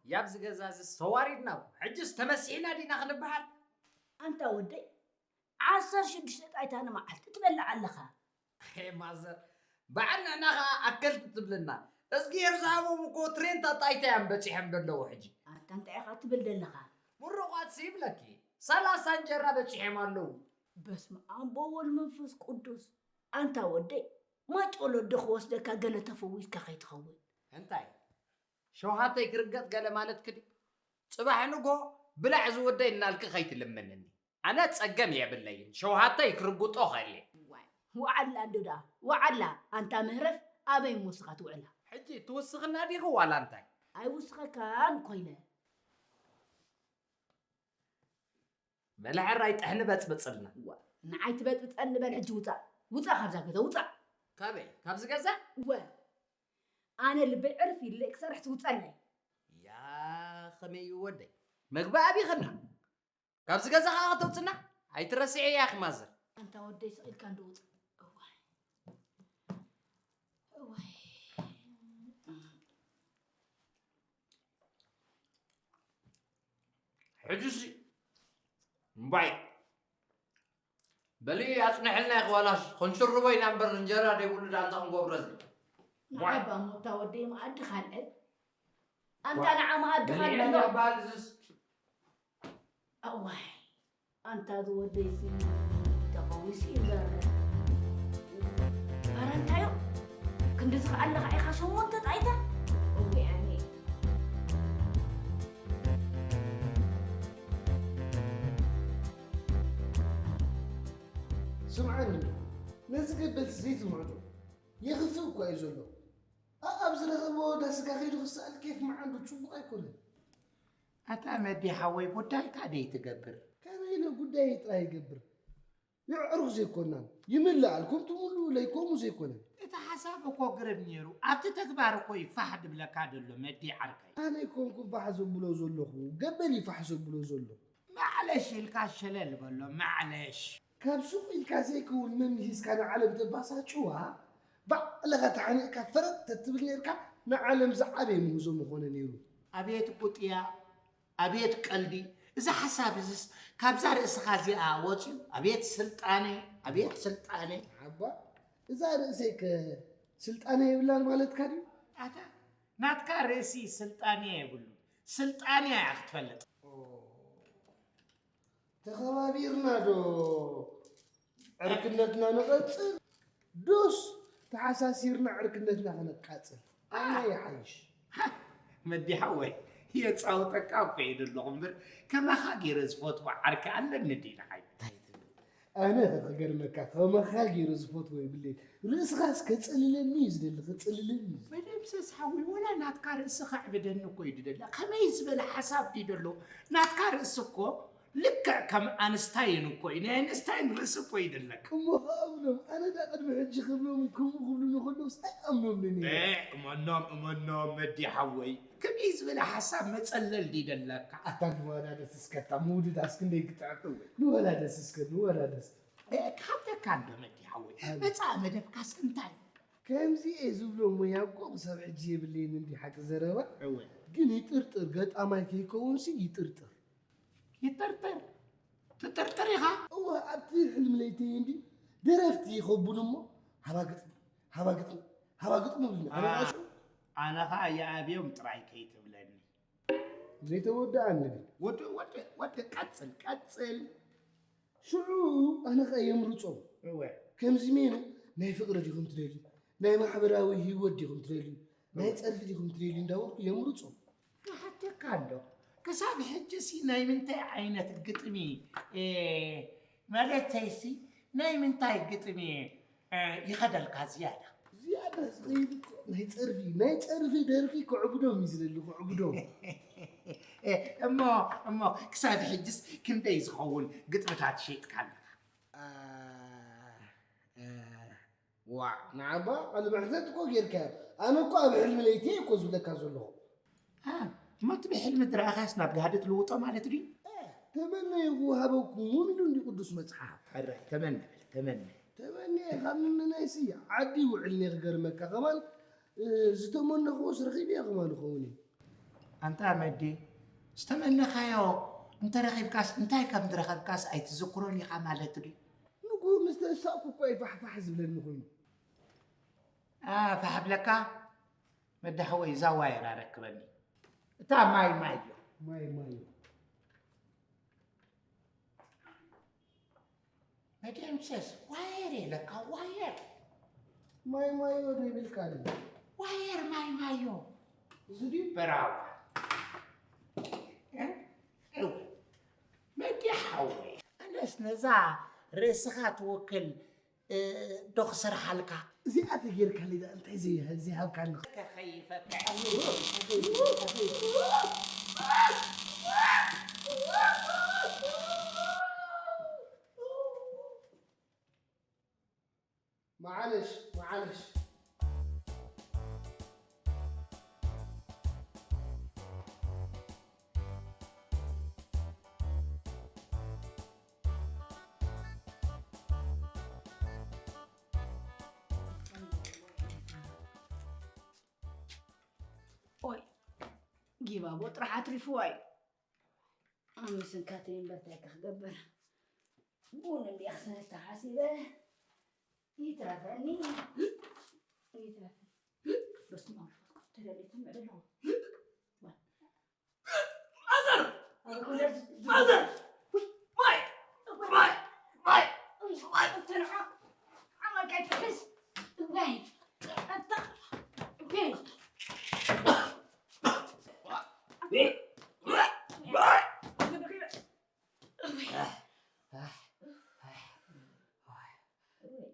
ያብዚ ገዛ እዚ ተዋሪድና እኮ። ሕጅስ ተመሲሕና ዲና ክንበሃል? ኣንታ ወደይ ዓሰርተ ሽዱሽተ ጣይታ ንመዓልቲ ትበልዕ ኣለኻ። ሄ ማዘር በዓል ንሕና ኸዓ ኣከልቲ ትብልና። እዝግሄር ዝሃቦም እኮ ትሬንታ ጣይታ እዮም በፂሖም ዘለዉ ሕጂ። ኣታ እንታይ ኢኻ ትብል ዘለኻ? ምሩቓት ይብለኪ ሰላሳ እንጀራ በፂሖም ኣለዉ። በስመ ኣብ ወወልድ መንፈስ ቅዱስ። ኣንታ ወደይ ማጭ ወለዲ ክወስደካ ገለ ተፈዊስካ ከይትኸውን። እንታይ ሸውሃተይ ክርገጥ ገለ ማለትኪ ድዩ? ጽባሕ ንግሆ ብላዕ ዝወደይ እናልኪ ከይትልምንኒ። ኣነ ጸገም የብለይን፣ ሸውሃተይ ክርግጦ እኽእል እየ። ዋይ ዋዓላ እንዶ ደኣ ዋዓላ ኣንታ ምህረፍ ኣበይ እሞ ንስኻ ትውዕላ? ሕጂ ትውስኽና ዲኺ ዋላ እንታይ? ኣይውስኸካን እኮ ኢለ። በሊ ሕራይ ጥሕኒ በጽብጽልና። እዋ ንዓይ ትበጥብጠኒ በል ሕጂ ውጻእ ውጻእ ካብዛ ገዛ ውጻእ። ካበይ? ካብዚ ገዛ? እወ ኣነ ልበይ ዕርፍ ኢለ ክሰርሕ ትውጸለይ። ያ ከመይ እዩ ወደይ መግቢ ኣቢኽና ካብዚ ገዛ ከዓ ከተውፅና ኣይትረስዕያ ኢኺ ማዘር። ኣንታ ወደይ ስቕ ኢልካ እንዶ ውጻእ። እዋይ እዋይ ሕጅሲ እምባይ በሊ ኣፅንሕልና ኢኺ ዋላስ ክንሽርቦ ኢና እምበር እንጀራ ደይብሉ ዳኣ እንታይ ክንገብሮ እዚ ንዓባ ሞታ ወደይ መኣዲ ካልዐ ኣንታ ንዓ መኣዲ ካልዐ በሊዕና በሃል እዝስ እዋይ ኣንታ ዝወደይሲ ተፈዊሱ ይበር ኣረ እንታዮ ክንድዚ ከኣለኻ ኢኻ ሸሞንተ ጣይታ እወያኔ ስምዓኒ ነዚ ገበልቲ ዘይትምዕዶ የኽፍእ እኳ እዩ ዘሎ ኣብ ዝረኸቦ ዳስጋ ከይዱ ክሰኣል ኬፍ መዓንዱ ጽቡቕ ኣይኮነን ኣታ መዲ ሓወይ ጉዳይካ ደይ ትገብር። ከመይ ኢለ ጉዳየይ ጥራይ ይገብር? የዕሩኽ ዘይኮናን ይምልኣል ከምቲ ሙሉኡለይ ከምኡ ዘይኮነን። እቲ ሓሳብ እኮ ግርም ኔሩ ኣብቲ ተግባር እኮ እዩ ፋሕ ድብለካ ደሎ መዲ ዓርከይ። ኣነ ኣይኮንኩን ፋሕ ዘብሎ ዘለኹ ገበል እዩ ፋሕ ዘብሎ ዘሎ። ማዕለሽ ኢልካ ሸለል በሎ ማዕለሽ። ካብ ሱቕ ኢልካ ዘይከውን መምሂዝካ ንዓለም ተባሳጭዋ ባዕልኻ ተሓኒቕካ ፈረጥ ተትብል ኔርካ ንዓለም ዝዓበየ ምህዞ ምኾነ ኔሩ። ኣቤት ቁጥያ ኣቤት ቀልዲ እዚ ሓሳብ እዝስ ካብዛ ርእስኻ እዚኣ ወፅዩ ኣቤት ስልጣነ ኣቤት ስልጣነ። ሓባ እዛ ርእሰይ ከ ስልጣነ የብላን ማለትካ ድዩ? ኣታ ናትካ ርእሲ ስልጣንያ የብሉን ስልጣንያ እያ ክትፈልጥ። ተኸባቢርና ዶ ዕርክነትና ንቐጽል ዶስ ተሓሳሲርና ዕርክነትና ከነቃጽል? ኣየናይ ይሓይሽ? መዲ ሓወይ የጻውጠካ እኮ እየ ዘለኹ እምበር ከማኻ ገይረ ዝፈትዎ ዓርኪ ኣለኒ ድዩ ንዓይ? ኣነ ከ ክገርመካ ከማኻ ገይረ ዝፈትዎ የብለይን ርእስኻስ ከጽልለኒ እዩ ዝደሊ ከጽልለኒ እዩ ዝደሊ። መደምሰስ ሓወይ ወላ ናትካ ርእሲ ከዕብደኒ እኮ እዩ ዝደሊ ከመይ ዝበለ ሓሳብ ድዩ ደሎ ናትካ ርእሲ እኮ ልክዕ ከም ኣንስታይን እኮ እዩ ናይ ኣንስታይን ርእሲ እኮ እዩ ደለካ። እሞ ከኣ እብሎም ኣነ ዳ ቅድሚ ሕጂ ክብሎም ከምኡ ክብሉኒ ከለውስ ኣይኣምኖምን እየ። እመኖም እመኖም መዲ ሓወይ ከመይ ዝበለ ሓሳብ መጸለል ድዩ ደለካ። ኣታ ንወላደስ እስከ እታ ምውድዳስ ክንደይ ክጥዕም ንወላደስ እስከ ንወላደስ። ክሓተካ እንዶ መዲ ሓወይ መጻኢ መደብካስ እንታይ እዩ? ከምዚ እየ ዝብሎ እሞ ያቆብ ክሳብ ሕጂ የብለይን እንዲ ሓቂ ዘረባ እወ ግን ይጥርጥር ገጣማይ ከይከውንሲ ይጥርጥር። ይጥርጥር ትጥርጥር ኢኻ? እወ ኣብቲ ሕልሚ ለይተይ እንዲ ደረፍቲ ይኸቡን እሞ ሃባ ግጥሚ ሃባ ግጥሚ ሃባ ግጥሚ ይብሉኒ ኣነ ራሱ ኣነ ኸዓ ይኣብዮም ጥራይ ከይትብለኒ ዘይተወድኣ እንብል ወዲ ወዲ ወዲ ቀጽል ቀጽል ሽዑ ኣነ ኸኣ የምርጾም እወ ከምዚ ሜኑ ናይ ፍቕሪ ዲኹም ትደልዩ ናይ ማሕበራዊ ህይወት ዲኹም ትደልዩ ናይ ጸርፊ ዲኹም ትደልዩ እንዳበልኩ የምርጾም። ክሓተካ እንዶ ክሳብ ሕጂሲ ናይ ምንታይ ዓይነት ግጥሚ ማለተይሲ ናይ ምንታይ ግጥሚ ይኸደልካ ዝያዳ? ዝያዳ ዝኸይድ እኮ ናይ ጸርፊ ናይ ጸርፊ ደርፊ ከዕብዶም እዩ ዝደሊ ከዕብዶም። እሞ እሞ ክሳብ ሕጅስ ክንደይ ዝኸውን ግጥምታት ሸይጥካ ኣለኻ? ዋዕ ንዓባ ቃለ መሕተት እኮ ጌርካዮ። ኣነ እኮ ኣብ ሕልሚ ለይቲ እየ እኮ ዝብለካ ዘለኹ። እሞ እቲ ብሕልሚ ዝረኣኻስ ናብ ጋህዲ ትልውጦ ማለት ድዩ? ተመነዩ ክወሃበኩም እውን ኢሉ እንዲ ቅዱስ መፅሓፍ። ሕራይ ተመነ በል ተመነ። ተመነ ካብ ምምናይሲ ዓዲ ይውዕል እየ ክገርመካ ከማን ዝተመነኽዎስ ረኺበዮ ከማን ይኸውን እዩ። ኣንታ መዲ፣ ዝተመነኻዮ እንተረኺብካስ እንታይ ከም ዝረኸብካስ ኣይትዝክሮን ኢኻ ማለት ድዩ? ንግሆ ምስ ተሳእኩ እኮ እዩ ፋሕፋሕ ዝብለኒ ኮይኑ። ፋሕ ብለካ መዲ ሓወይ፣ እዛ ዋየር ኣረክበኒ። እታ ማይ ማይ እዮ። ማይ ማይ እዮ። መደምሰስ ዋየር የለካ ዋየር። ማይ ማዮ ዶ ይብልካ ኣለ። ዋየር ማይ ማዮ። እዚ ድዩ? በራዋ። እ? እው። መዲ ሓወይ፣ ኣነስ ነዛ ርእስኻ ትውክል እ፣ ዶ ክሰርሓልካ? እዚኣ ተጌርካለይ ደኣ እንታይ ዘይ-፣ ዘይሃብካኒ? ከኸይፈካ። መዓለሽ፣ መዓለሽ። ኦይ፣ ጊባቦ ጥራሕ ኣትሪፍዋ እዩ። ኣብ ምስንካተይ እምበር እንታይ ክገብር? ቡን እንድየ ክሰተ ሓሲበ። ይትረፈኒ፣ ይትረፈኒ። በስመ ኣብ ወወልድ ወመንፈስ ቅዱስ ተደሊቱ ምዕድሎ። ማዘር! ማዘር! ማይ! ማይ! ማይ! ማይ! ተንዓ! ዓመል ከይትሕዝ! እወይ! ኣታ! እወይ!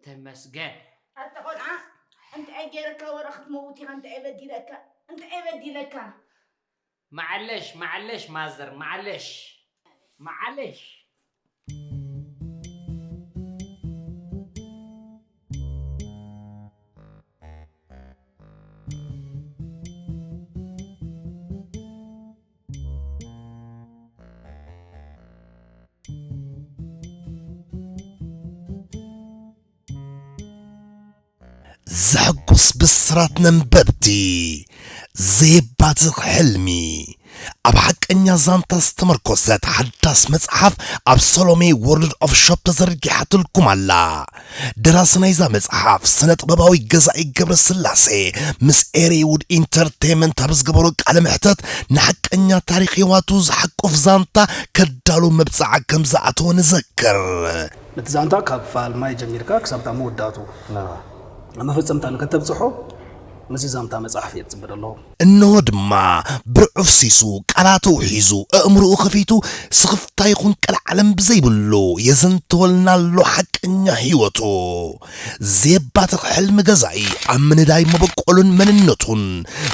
ተመስገን። ኣታ ቆልዓ፣ እንታይ ገይረካ ወረ ክትመውት ኢኻ? እንታይ በዲለካ? እንታይ በዲለካ? መዓለሽ፣ መዓለሽ ማዘር፣ መዓለሽ። መዓለሽ። ዘሐጉስ ብስራት ነንበብቲ፣ ዘየባትኽ ሕልሚ። ኣብ ሓቀኛ ዛንታ ዝተመርኮሰት ሓዳስ መጽሓፍ ኣብ ሰሎሜ ወርልድ ኦፍ ሾፕ ተዘርጊሓትልኩም ኣላ። ደራሲ ናይዛ መጽሓፍ ስነ ጥበባዊ ገዛኢ ገብረስላሴ ምስ ኤሪውድ ኢንተርቴይመንት ኣብ ዝገበሮ ቃለ መሕተት ንሓቀኛ ታሪኽ ህይወቱ ዝሓቁፍ ዛንታ ከዳሉ መብጽዓ ከም ዝኣተወ ንዘክር። ነቲ ዛንታ ካብ ፋልማይ ጀሚርካ ክሳብ እታ መወዳእቱ ኣብ መፈጸምታ ንከተብጽሖ ምስዚ ዛንታ መጽሓፍ እየ ዝጽበ ዘለኹ። እንሆ ድማ ብርዑ ፍሲሱ፣ ቃላቱ ሒዙ፣ ኣእምሮኡ ከፊቱ፣ ስኽፍታ ይኹን ቀልዓለም ብዘይብሉ የዘንትወልና ኣሎ ሓቀኛ ህይወቱ። ዘየባትኽ ሕልሚ ገዛኢ ኣብ ምንዳይ መበቆሉን መንነቱን፣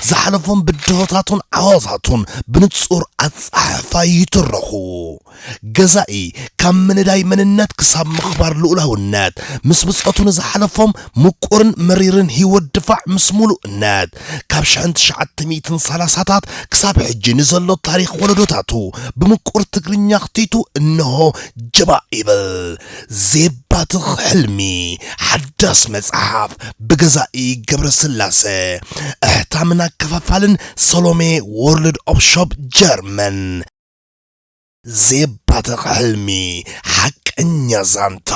ዝሓለፎም ብድሆታቱን ዓወታቱን ብንጹር ኣጻሕፋ ይትረኹ። ገዛኢ ካብ ምንዳይ መንነት ክሳብ ምኽባር ልኡላውነት፣ ምስ ብጾቱ ንዝሓለፎም ምቁርን መሪርን ህይወት ድፋዕ ምስ ምሉእነት፣ ካብ ሽሕን ትሽዓተ ሚእትን ሰላሳታት ክሳብ ሕጂ ንዘሎ ታሪኽ ወለዶታቱ ብምቁር ትግርኛ ኣኽቲቱ እንሆ ጀባእ ይብል። ዘየባትኽ ሕልሚ፣ ሓዳስ መጽሓፍ ብገዛኢ ገብረስላሰ፣ ኣሕታምን ኣከፋፋልን ሰሎሜ ወርልድ ኦፕ ሾፕ ጀርመን። ዘየባትኽ ሕልሚ፣ ሓቀኛ ዛንታ።